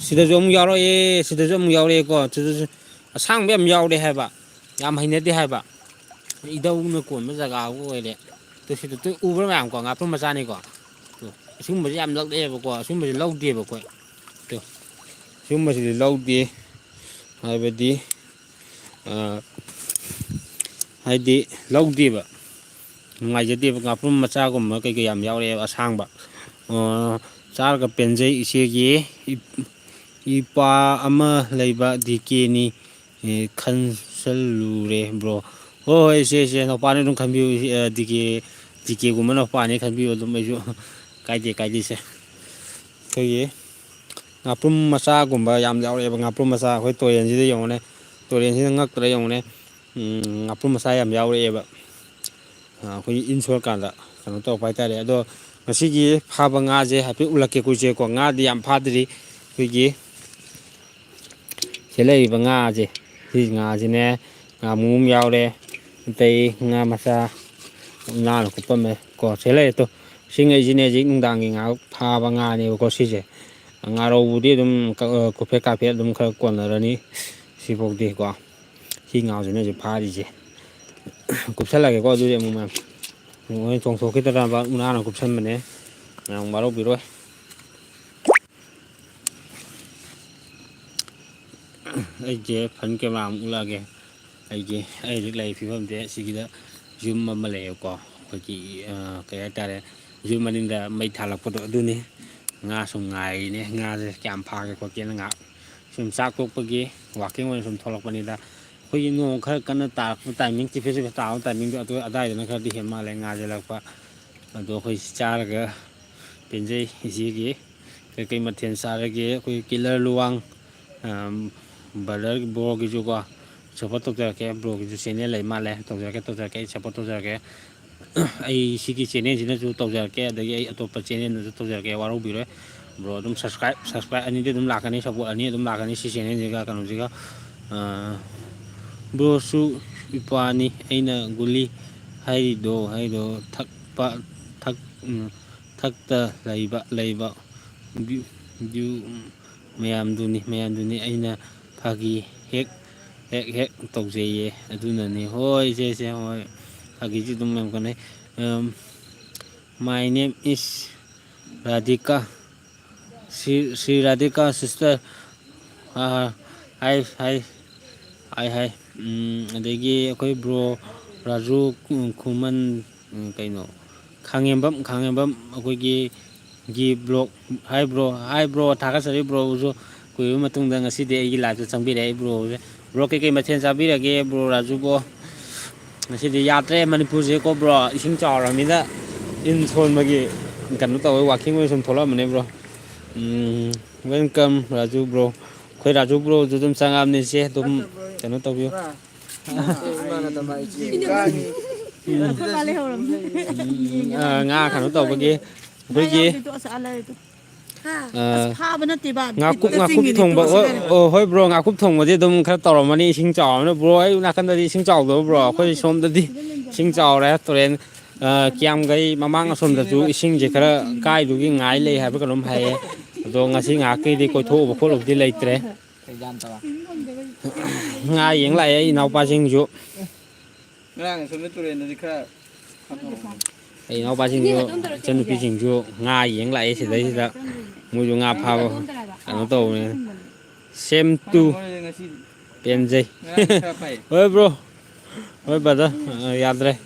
ꯁꯤꯗꯁꯨ ꯑꯃꯨꯛ ꯌꯥꯎꯔꯛꯑꯦ, ꯁꯤꯗꯁꯨ ꯑꯃꯨꯛ ꯌꯥꯎꯔꯛꯑꯦꯀꯣ꯫ ꯁꯤꯗꯁꯨ ꯑꯁꯥꯡꯕ ꯌꯥꯝ ꯌꯥꯎꯔꯦ ꯍꯥꯏꯕ, ꯌꯥꯝ ꯍꯩꯅꯗꯦ ꯍꯥꯏꯕ꯫ ꯏꯙꯧꯅ ꯀꯣꯟꯕ ꯖꯒꯥꯕꯨ ꯑꯣꯏꯔꯦ꯫ ꯑꯗꯨ ꯁꯤꯗ ꯇꯨ ꯎꯕ꯭ꯔꯥ ꯃꯌꯥꯝꯀꯣ? ꯉꯥꯄ꯭ꯔꯨꯝ ꯃꯆꯥꯅꯤꯀꯣ꯫ ꯇꯨ, ꯑꯁꯤꯒꯨꯝꯕꯁꯦ ꯌꯥꯝ ꯂꯛꯂꯛꯑꯦꯕꯀꯣ꯫ ꯑꯁꯤꯒꯨꯝꯕꯁꯦ ꯂꯧꯗꯦꯕ ꯑꯩꯈꯣꯏ꯫ ꯇꯨ, ꯁꯤꯒꯨꯝꯕꯁꯤꯗꯤ ꯂꯧꯗꯦ꯫ ꯍꯥꯏꯕꯗꯤ, ꯑ, ꯍꯥꯏꯗꯤ ꯂꯧꯗꯦꯕ꯫ ꯅꯨꯡꯉꯥꯏꯖꯗꯦꯕ꯫ ꯉꯥꯄ꯭ꯔꯨꯝ ꯃꯆꯥꯒꯨꯝꯕ ꯀꯩꯀꯩ ꯌꯥꯝ ꯌꯥꯎꯔꯛꯑꯦꯕ, ꯑꯁꯥꯡꯕ꯫ ꯑ, ꯆꯥꯔꯒ ꯄꯦꯟꯖꯩ ꯏꯆꯦꯒꯤ ꯏꯞ-, ꯏꯄꯥ ꯑꯃ ꯂꯩꯕ ꯗꯤ ꯀꯦꯅꯤ꯫ ꯑꯦ, ꯈꯟꯁꯜꯂꯨꯔꯦ, ꯕ꯭ꯔꯣ꯫ ꯍꯣꯏ, ꯍꯣꯏ, ꯏꯆꯦ, ꯏꯆꯦ, ꯅꯨꯄꯥꯅꯤ ꯑꯗꯨꯝ ꯈꯟꯕꯤꯌꯨ, ꯏꯆꯦ, ꯑ, ꯗꯤ ꯀꯦ, ꯗꯤ ꯀꯦꯒꯨꯝꯕ ꯅꯨꯄꯥꯅꯤ ꯈꯟꯕꯤꯌꯨ ꯑꯗꯨꯝ, ꯑꯩꯁꯨ ꯀꯥꯏꯗꯦ, ꯀꯥꯏꯗꯦ, ꯏꯆꯦ꯫ ꯑꯩꯈꯣꯏꯒꯤ ꯉꯥꯄ꯭ꯔꯨꯝ ꯃꯆꯥꯒꯨꯝꯕ ꯌꯥꯝ ꯌꯥꯎꯔꯛꯑꯦꯕ, ꯉꯥꯄ꯭ꯔꯨꯝ ꯃꯆꯥ꯫ ꯑꯩꯈꯣꯏ ꯇꯨꯔꯦꯟꯁꯤꯗ ꯌꯦꯡꯉꯨꯅꯦ, ꯇꯨꯔꯦꯟꯁꯤꯗ ꯉꯛꯇ꯭ꯔꯥ ꯌꯦꯡꯉꯨꯅꯦ꯫ ꯎꯝ, ꯉꯥꯄ꯭ꯔꯨꯝ ꯃꯆꯥ ꯌꯥꯝ ꯌꯥꯎꯔꯛꯑꯦꯕ꯫ ꯑ, ꯑꯩꯈꯣꯏꯒꯤ ꯏꯟ ꯁꯣꯔꯀꯥꯟꯗ ꯀꯩꯅꯣ ꯇꯧꯔꯛꯄ ꯍꯥꯏꯇꯥꯔꯦ꯫ ꯑꯗꯣ ꯉꯁꯤꯒꯤ ꯐꯥꯕ ꯉꯥꯁꯦ ꯍꯥꯏꯐꯦꯠ ꯎꯠꯂꯛꯀꯦꯀꯣ, ꯏꯆꯦꯀꯣ꯫ ꯉꯥꯗꯤ ꯌꯥꯝ ꯐꯥꯗ꯭ꯔꯤ꯫ ꯑꯩꯈꯣꯏꯒꯤ ꯁꯤꯗ ꯂꯩꯔꯤꯕ ꯉꯥꯁꯦ, ꯁꯤ ꯉꯥꯁꯤꯅꯦ, ꯉꯥꯃꯨ ꯑꯃ ꯌꯥꯎꯔꯦ, ꯑꯇꯩ ꯉꯥ ꯃꯆꯥ ꯅꯥꯟꯅ ꯀꯨꯞꯄꯝꯃꯦ ꯀꯣ꯫ ꯁꯤ ꯂꯩꯔꯦ ꯇꯨ꯫ ꯁꯤꯉꯩꯁꯤꯅꯦ ꯍꯧꯖꯤꯛ ꯅꯨꯡꯗꯥꯡꯒꯤ ꯉꯥ ꯐꯥꯕ ꯉꯥꯅꯦꯕꯀꯣ ꯁꯤꯁꯦ꯫ ꯉꯥꯔꯧꯕꯨꯗꯤ ꯑꯗꯨꯝ ꯀ-, ꯀꯨꯞꯐꯦꯠ ꯀꯥꯐꯦꯠ ꯑꯗꯨꯝ ꯈꯔ ꯀꯣꯟꯅꯔꯅꯤ ꯁꯤꯐꯥꯎꯗꯤꯀꯣ꯫ ꯁꯤ ꯉꯥꯁꯤꯅ ꯍꯧꯖꯤꯛ ꯐꯥꯔꯤꯁꯦ꯫ ꯀꯨꯞꯁꯜꯂꯒꯦꯀꯣ ꯑꯗꯨꯗꯤ ꯑꯃꯨꯛ ꯃꯌꯥꯝ꯫ ꯑꯃꯨꯛ ꯍꯣꯔꯦꯟ ꯆꯣꯡꯊꯣꯛꯈꯤꯗꯅꯕ ꯎꯅꯥꯅ ꯀꯨꯞꯁꯟꯕꯅꯦ꯫ ꯃꯌꯥꯝ ꯋꯥꯔꯧꯕꯤꯔꯣꯏ꯫ ꯑꯩꯁꯦ ꯐ꯭ꯔꯟ ꯀꯦꯃꯦꯔꯥ ꯑꯃꯨꯛ ꯎꯠꯂꯛꯑꯒꯦ꯫ ꯑꯩꯒꯤ, ꯑꯩ ꯍꯧꯖꯤꯛ ꯂꯩꯔꯤꯕ ꯐꯤꯕꯝꯁꯦ ꯁꯤꯒꯤꯗ ꯌꯨꯝ ꯑꯃ ꯂꯩꯌꯦꯕꯀꯣ, ꯑꯩꯈꯣꯏꯒꯤ, ꯑ, ꯀꯩ ꯍꯥꯏꯇꯥꯔꯦ, ꯌꯨꯝ ꯃꯅꯤꯡꯗ ꯃꯩ ꯊꯥꯜꯂꯛꯄꯗꯣ ꯑꯗꯨꯅꯤ꯫ ꯉꯥ ꯁꯨꯝ ꯉꯥꯏꯔꯤꯅꯦ, ꯉꯥꯁꯦ ꯀꯌꯥꯝ ꯐꯥꯒꯦ ꯈꯣꯠꯀꯦꯅ ꯉꯥꯏꯍꯥꯛ ꯁꯨꯝ ꯆꯥꯛ ꯇꯣꯛꯄꯒꯤ ꯋꯥꯛꯀꯤꯡ ꯑꯣꯏꯅ ꯁꯨꯝ ꯊꯣꯛꯂꯛꯄꯅꯤꯗ꯫ ꯑꯩꯈꯣꯏꯒꯤ ꯅꯣꯡ ꯈꯔ ꯀꯟꯅ ꯇꯥꯔꯛꯄ ꯇꯥꯏꯃꯤꯡ, ꯆꯤꯐꯦꯠ ꯆꯤꯐꯦꯠ ꯇꯥꯕ ꯇꯥꯏꯃꯤꯡꯗꯣ ꯑꯗꯨ ꯑꯗꯥꯏꯗꯅ ꯈꯔꯗꯤ ꯍꯦꯟ ꯃꯥꯜꯂꯦ ꯉꯥꯁꯦ ꯂꯛꯄ꯫ ꯑꯗꯣ ꯑꯩꯈꯣꯏ ꯆꯥꯔꯒ ꯄꯦꯟꯖꯩ꯫ ꯏꯆꯦꯒꯤ ꯀꯩꯀꯩ ꯃꯊꯦꯜ ꯆꯥꯔꯒꯦ? ꯑꯩꯈꯣꯏ ꯀꯤꯂꯔ ꯂꯨꯋꯥꯡ, ꯑꯝ, ꯕ꯭ꯔꯗꯔ ꯕ꯭ꯔꯣꯒꯤꯁꯨꯀꯣ ꯁꯞꯄꯣꯔꯠ ꯇꯧꯖꯔꯛꯀꯦ꯫ ꯕ꯭ꯔꯣꯒꯤꯁꯨ ꯆꯦꯅꯦꯜ ꯂꯩ ꯃꯥꯜꯂꯦ, ꯇꯧꯖꯔꯛꯀꯦ, ꯇꯧꯖꯔꯛꯀꯦ, ꯑꯩ ꯁꯞꯄꯣꯔꯠ ꯇꯧꯖꯔꯛꯀꯦ꯫ ꯑꯩ ꯁꯤꯒꯤ ꯆꯦꯅꯦꯜꯁꯤꯅꯁꯨ ꯇꯧꯖꯔꯛꯀꯦ, ꯑꯗꯒꯤ ꯑꯩ ꯑꯇꯣꯞꯄ ꯆꯦꯅꯦꯜꯗꯁꯨ ꯇꯧꯖꯔꯛꯀꯦ, ꯋꯥꯔꯧꯕꯤꯔꯣꯏ꯫ ꯕ꯭ꯔꯣ ꯑꯗꯨꯝ ꯁꯕꯁꯀ꯭ꯔꯥꯏꯞ, ꯁꯕꯁꯀ꯭ꯔꯥꯏꯞ ꯑꯅꯤꯗꯤ ꯑꯗꯨꯝ ꯂꯥꯛꯀꯅꯤ, ꯁꯞꯄꯣꯔꯠ ꯑꯅꯤ ꯑꯗꯨꯝ ꯂꯥꯛꯀꯅꯤ ꯁꯤ ꯆꯦꯅꯦꯜꯁꯤꯒ ꯀꯩꯅꯣꯁꯤꯒ꯫ ꯑ, ꯕ꯭ꯔꯣꯁꯨ ꯏꯄ꯭ꯋꯥꯅꯤ, ꯑꯩꯅ ꯒꯨꯂꯤ ꯍꯥꯏꯔꯤꯗꯣ, ꯍꯥꯏꯔꯤꯗꯣ ꯊꯛꯄ, ꯊꯛ-, ꯎꯝ, ꯊꯛꯇ ꯂꯩꯕ, ꯂꯩꯕ ꯚ꯭ꯌꯨ, ꯚ꯭ꯌꯨ, ꯎꯝ, ꯃꯌꯥꯝꯗꯨꯅꯤ, ꯃꯌꯥꯝꯗꯨꯅꯤ ꯑꯩꯅ ꯐꯥꯒꯤ ꯍꯦꯛ, ꯍꯦꯛ, ꯍꯦꯛ ꯇꯧꯖꯩꯌꯦ꯫ ꯑꯗꯨꯅꯅꯤ꯫ ꯍꯣꯏ, ꯏꯆꯦ, ꯏꯆꯦ, ꯍꯣꯏ꯫ ꯐꯥꯒꯤꯁꯨ ꯑꯗꯨꯝ ꯌꯥꯝ ꯀꯥꯟꯅꯩ꯫ ꯑꯝ, My name is Radhika꯫ Sri, Sri Radhika sister. ꯑꯥ, hi, hi, hi, hi. Um, ꯑꯗꯒꯤ ꯑꯩꯈꯣꯏ ꯕ꯭ꯔꯣ ꯔꯥꯖꯨ ꯈꯨꯃꯟ, ꯎꯝ, ꯀꯩꯅꯣ, ꯈꯥꯉꯦꯝꯕꯝ, ꯈꯥꯉꯦꯝꯕꯝ ꯑꯩꯈꯣꯏꯒꯤ ꯒꯤ ꯕ꯭ꯂꯣꯛ꯫ ꯍꯥꯏ ꯕ꯭ꯔꯣ, ꯍꯥꯏ ꯕ꯭ꯔꯣ, ꯊꯥꯒꯠꯆꯔꯤ ꯕ꯭ꯔꯣꯕꯨꯁꯨ꯫ ꯀꯨꯏꯕ ꯃꯇꯨꯡꯗ ꯉꯁꯤꯗꯤ ꯑꯩꯒꯤ ꯂꯥꯏꯐꯇ ꯆꯪꯕꯤꯔꯛꯑꯦ ꯕ꯭ꯔꯣꯁꯦ꯫ ꯕ꯭ꯔꯣ, ꯀꯩꯀꯩ ꯃꯊꯦꯜ ꯆꯥꯕꯤꯔꯒꯦ ꯕ꯭ꯔꯣ ꯔꯥꯖꯨꯕꯣ? ꯉꯁꯤꯗꯤ ꯌꯥꯗ꯭ꯔꯦ ꯃꯅꯤꯄꯨꯔꯁꯦꯀꯣ ꯕ꯭ꯔꯣ, ꯏꯁꯤꯡ ꯆꯥꯎꯔꯕꯅꯤꯅ ꯏꯟ ꯁꯣꯟꯕꯒꯤ ꯀꯩꯅꯣ ꯇꯧꯋꯦ, ꯋꯥꯛꯀꯤꯡ ꯑꯣꯏꯅ ꯁꯨꯝ ꯊꯣꯛꯂꯛꯑꯝꯕꯅꯦ ꯕ꯭ꯔꯣ꯫ ꯎꯝ, welcome ꯔꯥꯖꯨ ꯕ꯭ꯔꯣ꯫ ꯑꯩꯈꯣꯏ ꯔꯥꯖꯨ ꯕ꯭ꯔꯣꯁꯨ ꯑꯗꯨꯝ ꯆꯪꯉꯛꯑꯕꯅꯤ ꯏꯆꯦ, ꯑꯗꯨꯝ ꯀꯩꯅꯣ ꯇꯧꯕꯤꯌꯨ꯫ ꯑꯩꯈꯣꯏ ꯃꯥ ꯂꯩꯍꯧꯔꯝꯅꯤ꯫ ꯎꯝ, ꯑ, ꯉꯥ ꯀꯩꯅꯣ ꯇꯧꯕꯒꯤ ꯉꯥ ꯑꯩꯈꯣꯏꯒꯤ, ꯌꯥꯎꯗꯦꯗꯣ, ꯑꯁ, ꯑꯥ ꯂꯩꯔꯦꯗꯣ꯫ ꯑ, ꯑꯁ, ꯐꯥꯕ ꯅꯠꯇꯦꯕ, ꯉꯥꯀꯨꯞ, ꯕꯤꯠꯇ ꯉꯥꯀꯨꯞ ꯆꯤꯡꯉꯤꯅꯦ, ꯊꯣꯡꯕ꯫ ꯇꯣꯛꯑꯁꯤ ꯑꯣ, ꯀꯩꯅꯣ꯫ ꯑꯣ, ꯍꯣꯏ ꯕ꯭ꯔꯣ, ꯉꯥꯀꯨꯞ ꯊꯣꯡꯕꯗꯤ ꯑꯗꯨꯝ ꯈꯔ ꯇꯧꯔꯝꯃꯅꯤ, ꯏꯁꯤꯡ ꯆꯥꯎꯔꯕꯅꯤꯅ꯫ ꯕ꯭ꯔꯣ, ꯑꯩ ꯅꯥꯀꯟꯗꯗꯤ ꯏꯁꯤꯡ ꯆꯥꯎꯗꯕ ꯕ꯭ꯔꯣ? ꯑꯩꯈꯣꯏ ꯁꯣꯝꯗꯗꯤ ꯏꯁꯤꯡ ꯆꯥꯎꯔꯦ, ꯇꯨꯔꯦꯟ, ꯑ, ꯀꯤꯌꯥꯝꯒꯩ ꯃꯃꯥꯡ ꯑꯁꯣꯝꯗꯁꯨ ꯏꯁꯤꯡꯁꯦ ꯈꯔ ꯀꯥꯏꯗꯨꯒꯤ ꯉꯥꯏ ꯂꯩ ꯍꯥꯏꯕ ꯀꯩꯅꯣꯝ ꯍꯥꯏꯌꯦ꯫ ꯑꯗꯣ ꯉꯁꯤ ꯉꯥꯏꯍꯥꯛꯀꯤꯗꯤ ꯀꯣꯏꯊꯣꯛꯎꯕ ꯈꯣꯠꯂꯨꯕꯗꯤ ꯂꯩꯇ꯭ꯔꯦ꯫ ꯉꯥ ꯌꯦꯡ ꯂꯥꯛꯑꯦ ꯑꯩ ꯏꯅꯥꯎꯄꯥꯁꯤꯡꯁꯨ꯫ ꯉꯔꯥꯡ ꯑꯁꯣꯝꯗ ꯇꯨꯔꯦꯟꯗꯗꯤ ꯈꯔ ꯑꯩ ꯏꯅꯥꯎꯄꯥꯁꯤꯡꯁꯨ, ꯏꯆꯟꯅꯨꯄꯤꯁꯤꯡꯁꯨ ꯉꯥ ꯌꯦꯡ ꯂꯥꯛꯑꯦ ꯁꯤꯗꯩꯁꯤꯗ꯫ ꯃꯣꯏꯁꯨ ꯉꯥ ꯐꯥꯕ ꯀꯩꯅꯣ ꯇꯧꯕꯅꯦ꯫ Same to. ꯄꯦꯟꯖꯩ꯫ ꯍꯣꯏ bro꯫ ꯍꯣꯏ brother꯫ ꯑ, ꯌꯥꯗ꯭ꯔꯦ꯫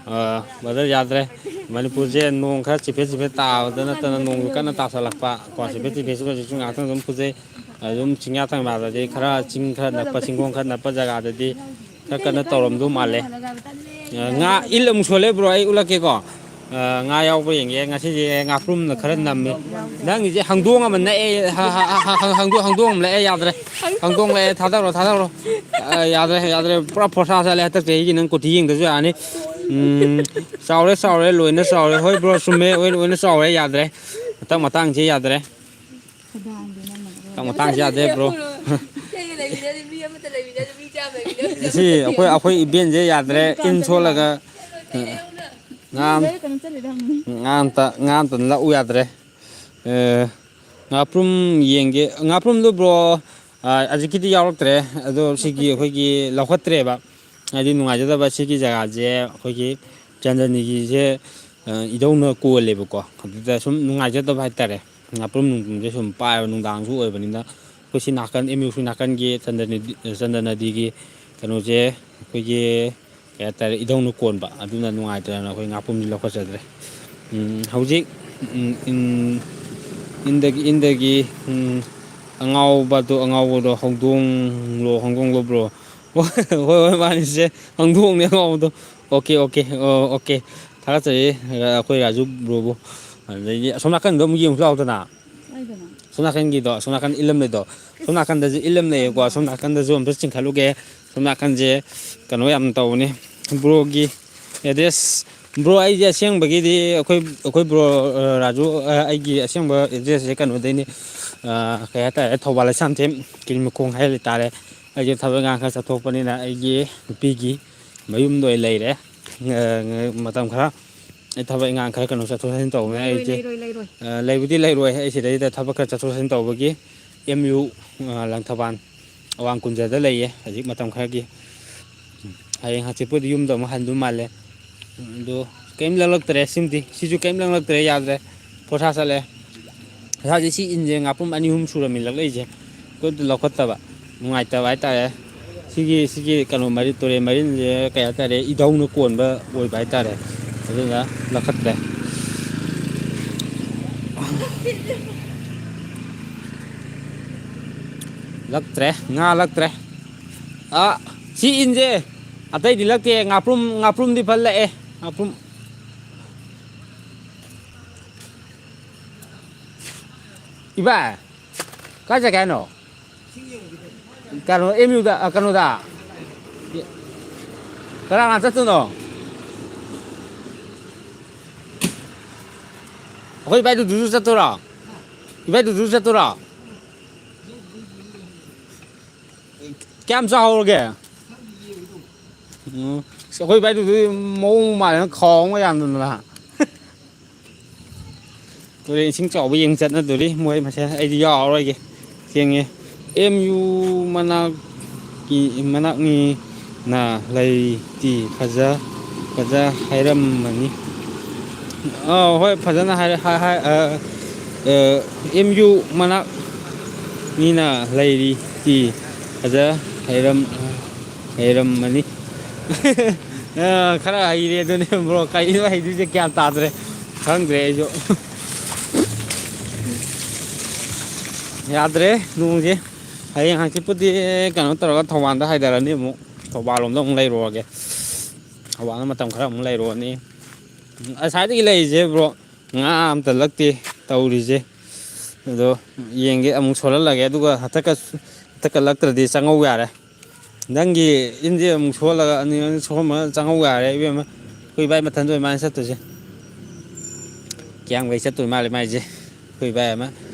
ꯑ, brother ꯌꯥꯗ꯭ꯔꯦ꯫ ꯃꯅꯤꯄꯨꯔꯁꯦ ꯅꯣꯡ ꯈꯔ ꯆꯤꯐꯦꯠ ꯆꯤꯐꯦꯠ ꯇꯥꯕꯗ ꯅꯠꯇꯅ ꯅꯣꯡꯁꯨ ꯀꯟꯅ ꯇꯥꯁꯜꯂꯛꯄ꯫ ꯀꯣ, ꯆꯤꯐꯦꯠ ꯆꯤꯐꯦꯠꯁꯤꯒꯁꯨ ꯉꯥꯏꯍꯥꯛꯇꯪ ꯑꯗꯨꯝ ꯐꯨꯖꯩ꯫ ꯑꯗꯨꯝ ꯆꯤꯡꯌꯥ ꯊꯪꯕꯗꯗꯤ ꯈꯔ, ꯆꯤꯡ ꯈꯔ ꯅꯛꯄ, ꯆꯤꯡꯈꯣꯡ ꯈꯔ ꯅꯛꯄ ꯖꯒꯥꯗꯗꯤ ꯈꯔ ꯀꯟꯅ ꯇꯧꯔꯝꯗꯧ ꯃꯥꯜꯂꯦ꯫ ꯑ, ꯉꯥ ꯏꯜ ꯑꯃꯨꯛ ꯁꯣꯜꯂꯦ bro, ꯑꯩ ꯎꯠꯂꯛꯀꯦꯀꯣ꯫ ꯑ, ꯉꯥ ꯌꯥꯎꯕ꯭ꯔꯥ ꯌꯦꯡꯒꯦ꯫ ꯉꯁꯤꯁꯦ ꯉꯥꯄ꯭ꯔꯨꯝꯅ ꯈꯔ ꯅꯝꯃꯤ꯫ ꯅꯪꯒꯤꯁꯦ ꯍꯪꯗꯣꯡ ꯑꯃ ꯅꯛꯑꯦ, ꯍ-, ꯍ-, ꯍ-, ꯍ-, ꯍꯪꯗꯣꯡ, ꯍꯪꯗꯣꯡ ꯑꯃ ꯂꯛꯑꯦ, ꯌꯥꯗ꯭ꯔꯦ꯫ ꯍꯪꯗꯣꯡ ꯂꯛꯑꯦ, ꯊꯥꯗꯧꯔꯣ, ꯊꯥꯗꯧꯔꯣ꯫ ꯑ, ꯌꯥꯗ꯭ꯔꯦ, ꯌꯥꯗ꯭ꯔꯦ, ꯄꯨꯔꯥ ꯐꯣꯔꯁꯥ ꯆꯠꯂꯦ ꯍꯟꯗꯛ ꯆꯍꯤꯒꯤ꯫ ꯅꯪ ꯀꯨꯊꯤ ꯌꯦꯡꯗꯁꯨ ꯌꯥꯔꯅꯤ꯫ ꯎꯝ, ꯆꯥꯎꯔꯦ, ꯆꯥꯎꯔꯦ, ꯂꯣꯏꯅ ꯆꯥꯎꯔꯦ꯫ ꯍꯣꯏ bro, ꯆꯨꯝꯃꯦ, ꯍꯣꯏ, ꯂꯣꯏꯅ ꯆꯥꯎꯔꯦ, ꯌꯥꯗ꯭ꯔꯦ꯫ ꯍꯟꯗꯛ ꯃꯇꯥꯡꯁꯦ ꯌꯥꯗ꯭ꯔꯦ꯫ ꯈꯗꯥꯡꯗꯣ ꯅꯪꯅ ꯂꯣꯏ ꯍꯟꯗꯛ ꯃꯇꯥꯡꯁꯦ ꯌꯥꯗ꯭ꯔꯦ bro꯫ ꯀꯩꯒ ꯂꯩꯃꯤꯟꯅꯗꯦ, ꯃꯤ ꯑꯃꯠꯇ ꯂꯩꯃꯤꯟꯅꯗꯦ, ꯃꯤ ꯆꯥꯝ ꯂꯩꯃꯤꯟꯅꯗꯦ꯫ ꯁꯤ ꯑꯩꯈꯣꯏ, ꯑꯩꯈꯣꯏ ꯏꯕꯦꯟꯁꯦ ꯌꯥꯗ꯭ꯔꯦ, ꯏꯟ ꯁꯣꯜꯂꯒ ꯉꯥ, ꯂꯩꯔ ꯀꯩꯅꯣ ꯆꯠꯂꯤꯔ ꯍꯪꯕꯅꯤ꯫ ꯉꯥ ꯑꯝꯇ, ꯉꯥ ꯑꯝꯇ ꯂꯛꯎ ꯌꯥꯗ꯭ꯔꯦ꯫ ꯑꯦ, ꯉꯥꯄ꯭ꯔꯨꯝ ꯌꯦꯡꯒꯦ꯫ ꯉꯥꯄ꯭ꯔꯨꯝꯗꯨ bro, ꯑ, ꯍꯧꯖꯤꯛꯀꯤꯗꯤ ꯌꯥꯎꯔꯛꯇ꯭ꯔꯦ꯫ ꯑꯗꯣ ꯁꯤꯒꯤ ꯂꯧꯈꯠꯇ꯭ꯔꯦ꯫ ꯑꯩꯈꯣꯏꯒꯤ ꯂꯧꯈꯠꯇ꯭ꯔꯦꯕ꯫ ꯍꯥꯏꯗꯤ ꯅꯨꯡꯉꯥꯏꯖꯗꯕ ꯁꯤꯒꯤ ꯖꯒꯥꯁꯦ ꯑꯩꯈꯣꯏꯒꯤ ꯆꯟꯗ꯭ꯔꯅꯤꯒꯤꯁꯦ, ꯑ, ꯏꯙꯧꯅ ꯀꯣꯜꯂꯦꯕꯀꯣ꯫ ꯑꯗꯨꯗ ꯁꯨꯝ ꯅꯨꯡꯉꯥꯏꯖꯗꯕ ꯍꯥꯏꯇꯥꯔꯦ꯫ ꯉꯥꯄ꯭ꯔꯨꯝ ꯅꯨꯡꯄ꯭ꯔꯨꯝꯁꯦ ꯁꯨꯝ ꯄꯥꯏꯕ ꯅꯨꯡꯗꯥꯡꯁꯨ ꯑꯣꯏꯕꯅꯤꯅ꯫ ꯑꯩꯈꯣꯏ ꯁꯤ ꯅꯥꯀꯟ, ꯑꯦꯝ ꯌꯨ ꯁꯤ ꯅꯥꯀꯟꯒꯤ ꯆꯟꯗ꯭ꯔꯅꯤ-, ꯆꯟꯗ꯭ꯔ ꯅꯗꯤꯒꯤ ꯀꯩꯅꯣꯁꯦ ꯑꯩꯈꯣꯏꯒꯤ ꯀꯩ ꯍꯥꯏꯇꯥꯔꯦ, ꯏꯙꯧꯅ ꯀꯣꯟꯕ꯫ ꯑꯗꯨꯅ ꯅꯨꯡꯉꯥꯏꯇꯗꯅ ꯑꯩꯈꯣꯏ ꯉꯥꯄ꯭ꯔꯨꯝꯁꯤ ꯂꯧꯈꯠꯆꯗ꯭ꯔꯦ꯫ ꯎꯝ, ꯍꯧꯖꯤꯛ, ꯎꯝ, ꯎꯝ, ꯏꯟꯗꯒꯤ, ꯏꯟꯗꯒꯤ, ꯎꯝ, ꯑꯉꯥꯎꯕꯗꯣ, ꯑꯉꯥꯎꯕꯗꯣ ꯍꯧꯗꯣꯡꯂꯣ, ꯍꯧꯗꯣꯡꯂꯣ bro? ꯍꯣꯏ, ꯍꯣꯏ, ꯍꯣꯏ, ꯃꯥꯅꯤꯁꯦ꯫ ꯍꯧꯗꯣꯡꯅꯦ ꯑꯉꯥꯎꯕꯗꯣ꯫ OK, OK, ꯑꯣ, OK꯫ ꯊꯥꯒꯠꯆꯔꯤ, ꯑꯩꯈꯣꯏ ꯔꯥꯖꯨ bro ꯕꯨ꯫ ꯑꯗꯩꯗꯤ ꯑꯁꯣꯝ ꯅꯥꯀꯟꯗꯣ ꯑꯃꯨꯛ ꯌꯦꯡꯉꯨꯁꯤ ꯂꯥꯎꯗꯅ꯫ ꯀꯥꯏꯗꯅꯣ? ꯑꯁꯣꯝ ꯅꯥꯀꯟꯒꯤꯗꯣ, ꯑꯁꯣꯝ ꯅꯥꯀꯟ ꯏꯜ ꯑꯃ ꯂꯩꯗꯣ꯫ ꯑꯁꯣꯝ ꯅꯥꯀꯟꯗꯁꯨ ꯏꯜ ꯑꯃ ꯂꯩꯌꯦꯀꯣ꯫ ꯑꯁꯣꯝ ꯅꯥꯀꯟꯗꯁꯨ ꯑꯝꯇ ꯆꯤꯡꯈꯠꯂꯨꯒꯦ꯫ ꯑꯁꯣꯝ ꯅꯥꯀꯟꯁꯦ ꯀꯩꯅꯣ ꯌꯥꯝ ꯇꯧꯕꯅꯤ꯫ Bro ꯒꯤ address, bro, ꯑꯩꯁꯦ ꯑꯁꯦꯡꯕꯒꯤꯗꯤ ꯑꯩꯈꯣꯏ, ꯑꯩꯈꯣꯏ bro, ꯑ, ꯔꯥꯖꯨ, ꯑ, ꯑꯩꯒꯤ ꯑꯁꯦꯡꯕ address ꯁꯦ ꯀꯩꯅꯣꯗꯩꯅꯤ, ꯑ, ꯀꯩ ꯍꯥꯏꯇꯥꯔꯦ, ꯊꯧꯕꯥꯜ ꯂꯩꯁꯥꯝꯊꯦꯝ ꯀꯤꯔꯃꯈꯣꯡ ꯍꯥꯏ ꯇꯥꯔꯦ꯫ ꯑꯩꯁꯦ ꯊꯕꯛ ꯏꯪꯈꯥꯡ ꯈꯔ ꯆꯠꯊꯣꯛꯄꯅꯤꯅ ꯑꯩꯒꯤ ꯅꯨꯄꯤꯒꯤ ꯃꯌꯨꯝꯗ ꯑꯣꯏꯅ ꯂꯩꯔꯦ꯫ ꯑ, ꯃꯇꯝ ꯈꯔ ꯑꯩ ꯊꯕꯛ ꯏꯪꯈꯥꯡ ꯈꯔ ꯀꯩꯅꯣ ꯆꯠꯊꯣꯛ ꯆꯠꯁꯤꯟ ꯇꯧꯕꯅꯦ ꯂꯩꯔꯣꯏ, ꯑꯩꯁꯦ꯫ ꯂꯩꯔꯣꯏ, ꯂꯩꯔꯣꯏ꯫ ꯑ, ꯂꯩꯕꯨꯗꯤ ꯂꯩꯔꯣꯏ, ꯑꯩ ꯁꯤꯗꯩꯗ ꯊꯕꯛ ꯈꯔ ꯆꯠꯊꯣꯛ ꯆꯠꯁꯤꯟ ꯇꯧꯕꯒꯤ ꯑꯦꯝ ꯌꯨ, ꯑ, ꯂꯪꯊꯕꯥꯜ ꯑꯋꯥꯡ ꯀꯨꯟꯖꯗ ꯂꯩꯌꯦ ꯍꯧꯖꯤꯛ ꯃꯇꯝ ꯈꯔꯒꯤ꯫ ꯍꯌꯦꯡ ꯍꯪꯆꯤꯠꯄꯨꯗꯤ ꯌꯨꯝꯗ ꯑꯃꯨꯛ ꯍꯟꯗꯧ ꯃꯥꯜꯂꯦ꯫ ꯑꯗꯣ ꯀꯔꯤꯝ ꯂꯛꯂꯛꯇ꯭ꯔꯦ꯫ ꯁꯤꯃꯗꯤ, ꯁꯤꯁꯨ ꯀꯔꯤꯝ ꯂꯛꯂꯛꯇ꯭ꯔꯦ, ꯌꯥꯗ꯭ꯔꯦ, ꯐꯣꯔꯁꯥ ꯆꯠꯂꯦ꯫ ꯉꯁꯥꯏꯁꯦ ꯁꯤ ꯏꯟꯁꯦ ꯉꯥꯄꯨꯝ ꯑꯅꯤ ꯑꯍꯨꯝ ꯁꯨꯔꯝꯃꯤ ꯂꯛꯂꯛꯏꯁꯦ꯫ ꯀꯣꯏꯗ ꯂꯧꯈꯠꯇꯕ, ꯅꯨꯡꯉꯥꯏꯇꯕ ꯍꯥꯏꯇꯥꯔꯦ꯫ ꯁꯤꯒꯤ, ꯁꯤꯒꯤ ꯀꯩꯅꯣ ꯃꯔꯤ-, ꯇꯨꯔꯦꯟ ꯃꯔꯤꯜꯁꯦ ꯀꯩ ꯍꯥꯏꯇꯥꯔꯦ, ꯏꯙꯧꯅ ꯀꯣꯟꯕ ꯑꯣꯏꯕ ꯍꯥꯏꯇꯥꯔꯦ꯫ ꯑꯗꯨꯅ ꯂꯧꯈꯠꯇ꯭ꯔꯦ꯫ ꯂꯛꯇ꯭ꯔꯦ, ꯉꯥ ꯂꯛꯇ꯭ꯔꯦ꯫ ꯑ, ꯁꯤ ꯏꯟꯁꯦ ꯑꯇꯩꯗꯤ ꯂꯛꯇꯦ꯫ ꯉꯥꯄ꯭ꯔꯨꯝ, ꯉꯥꯄ꯭ꯔꯨꯝꯗꯤ ꯐꯜ ꯂꯛꯑꯦ꯫ ꯉꯥꯄ꯭ꯔꯨꯝ꯫ ꯏꯕꯥꯏ, ꯀꯥꯏ ꯆꯠꯀꯦ ꯍꯥꯏꯅꯣ? ꯀꯩꯅꯣ, ꯑꯦꯝ ꯌꯨꯗ, ꯑ, ꯀꯩꯅꯣꯗ꯫ ꯀꯅꯥ ꯀꯅꯥ ꯆꯠꯇꯣꯏꯅꯣ? ꯑꯩꯈꯣꯏ ꯏꯕꯥꯏꯗꯨꯗꯨꯁꯨ ꯆꯠꯇꯣꯏꯔꯣ? ꯏꯕꯥꯏꯗꯨꯗꯨꯁꯨ ꯆꯠꯇꯣꯏꯔꯣ? ꯀꯌꯥꯝ ꯆꯥꯍꯧꯔꯒꯦ? ꯎꯝ꯫ ꯑꯁ, ꯑꯩꯈꯣꯏ ꯏꯕꯥꯏꯗꯨꯗꯤ ꯃꯑꯣꯡ ꯃꯥꯜꯂꯦꯅ ꯈꯥꯎ ꯑꯃꯒ ꯌꯥꯟꯗꯅ꯫ ꯇꯨꯔꯦꯟ ꯏꯁꯤꯡ ꯆꯥꯎꯕ ꯌꯦꯡ ꯆꯠꯅꯗꯣꯔꯤ ꯃꯣꯏ ꯃꯁꯦ꯫ ꯑꯩꯗꯤ ꯌꯥꯎꯔꯔꯣꯏꯒꯦ꯫ ꯊꯦꯡꯉꯦ꯫ ꯑꯦꯝ ꯌꯨ ꯃꯅꯥꯛꯀꯤ, ꯃꯅꯥꯛꯅꯤꯅ ꯂꯩꯇꯤ ꯐꯖ, ꯐꯖ ꯍꯥꯏꯔꯝꯃꯅꯤ꯫ ꯑꯥ, ꯍꯣꯏ, ꯐꯖꯅ ꯍꯥꯏꯔꯦ꯫ ꯍꯥꯏ-, ꯍꯥꯏ-, ꯑ, ꯑ, ꯑꯦꯝ ꯌꯨ ꯃꯅꯥꯛ ꯃꯤꯅ ꯂꯩꯔꯤ ꯇꯤ ꯐꯖ ꯍꯩꯔꯝ-, ꯍꯩꯔꯝꯃꯅꯤ꯫ ꯑ, ꯈꯔ ꯍꯩꯔꯦ ꯑꯗꯨꯅꯦ, ꯕ꯭ꯔꯣ꯫ ꯀꯩꯅꯣ ꯍꯩꯗꯣꯏꯁꯦ ꯒ꯭ꯌꯥꯟ ꯇꯥꯗ꯭ꯔꯦ꯫ ꯈꯪꯗ꯭ꯔꯦ ꯑꯩꯁꯨ꯫ ꯌꯥꯗ꯭ꯔꯦ ꯅꯣꯡꯁꯦ꯫ ꯍꯌꯦꯡ ꯍꯪꯆꯤꯠꯄꯨꯗꯤ ꯀꯩꯅꯣ ꯇꯧꯔꯒ ꯊꯧꯕꯥꯜꯗ ꯍꯥꯏꯊꯔꯅꯤ ꯑꯃꯨꯛ꯫ ꯊꯧꯕꯥꯜ ꯂꯣꯝꯗ ꯑꯃꯨꯛ ꯂꯩꯔꯨꯔꯒꯦ꯫ ꯊꯧꯕꯥꯜꯗ ꯃꯇꯝ ꯈꯔ ꯑꯃꯨꯛ ꯂꯩꯔꯨꯔꯅꯤ꯫ ꯉꯁꯥꯏꯗꯒꯤ ꯂꯩꯔꯤꯁꯦ, ꯕ꯭ꯔꯣ, ꯉꯥ ꯑꯝꯇ ꯂꯛꯇꯦ ꯇꯧꯔꯤꯁꯦ꯫ ꯑꯗꯣ ꯌꯦꯡꯒꯦ, ꯑꯃꯨꯛ ꯁꯣꯜꯍꯜꯂꯒꯦ, ꯑꯗꯨꯒ ꯍꯟꯗꯛꯀ, ꯍꯟꯗꯛꯀ ꯂꯛꯇ꯭ꯔꯗꯤ ꯆꯪꯍꯧ ꯌꯥꯔꯦ꯫ ꯅꯪꯒꯤ ꯏꯟꯁꯦ ꯑꯃꯨꯛ ꯁꯣꯜꯂꯒ ꯑꯅꯤ ꯑꯅꯤ ꯁꯣꯟꯕ ꯆꯪꯍꯧ ꯌꯥꯔꯦ, ꯏꯕꯦꯝꯃ꯫ ꯑꯩꯈꯣꯏ ꯏꯕꯥꯏ ꯃꯊꯟꯗ ꯑꯣꯏ ꯃꯥꯅ ꯆꯠꯇꯣꯏꯁꯦ꯫ ꯀꯤꯌꯥꯝꯒꯩ ꯆꯠꯇꯣꯏ ꯃꯥꯜꯂꯦ ꯃꯥꯏꯁꯦ꯫ ꯑꯩꯈꯣꯏ ꯏꯕꯥꯏ ꯑꯃ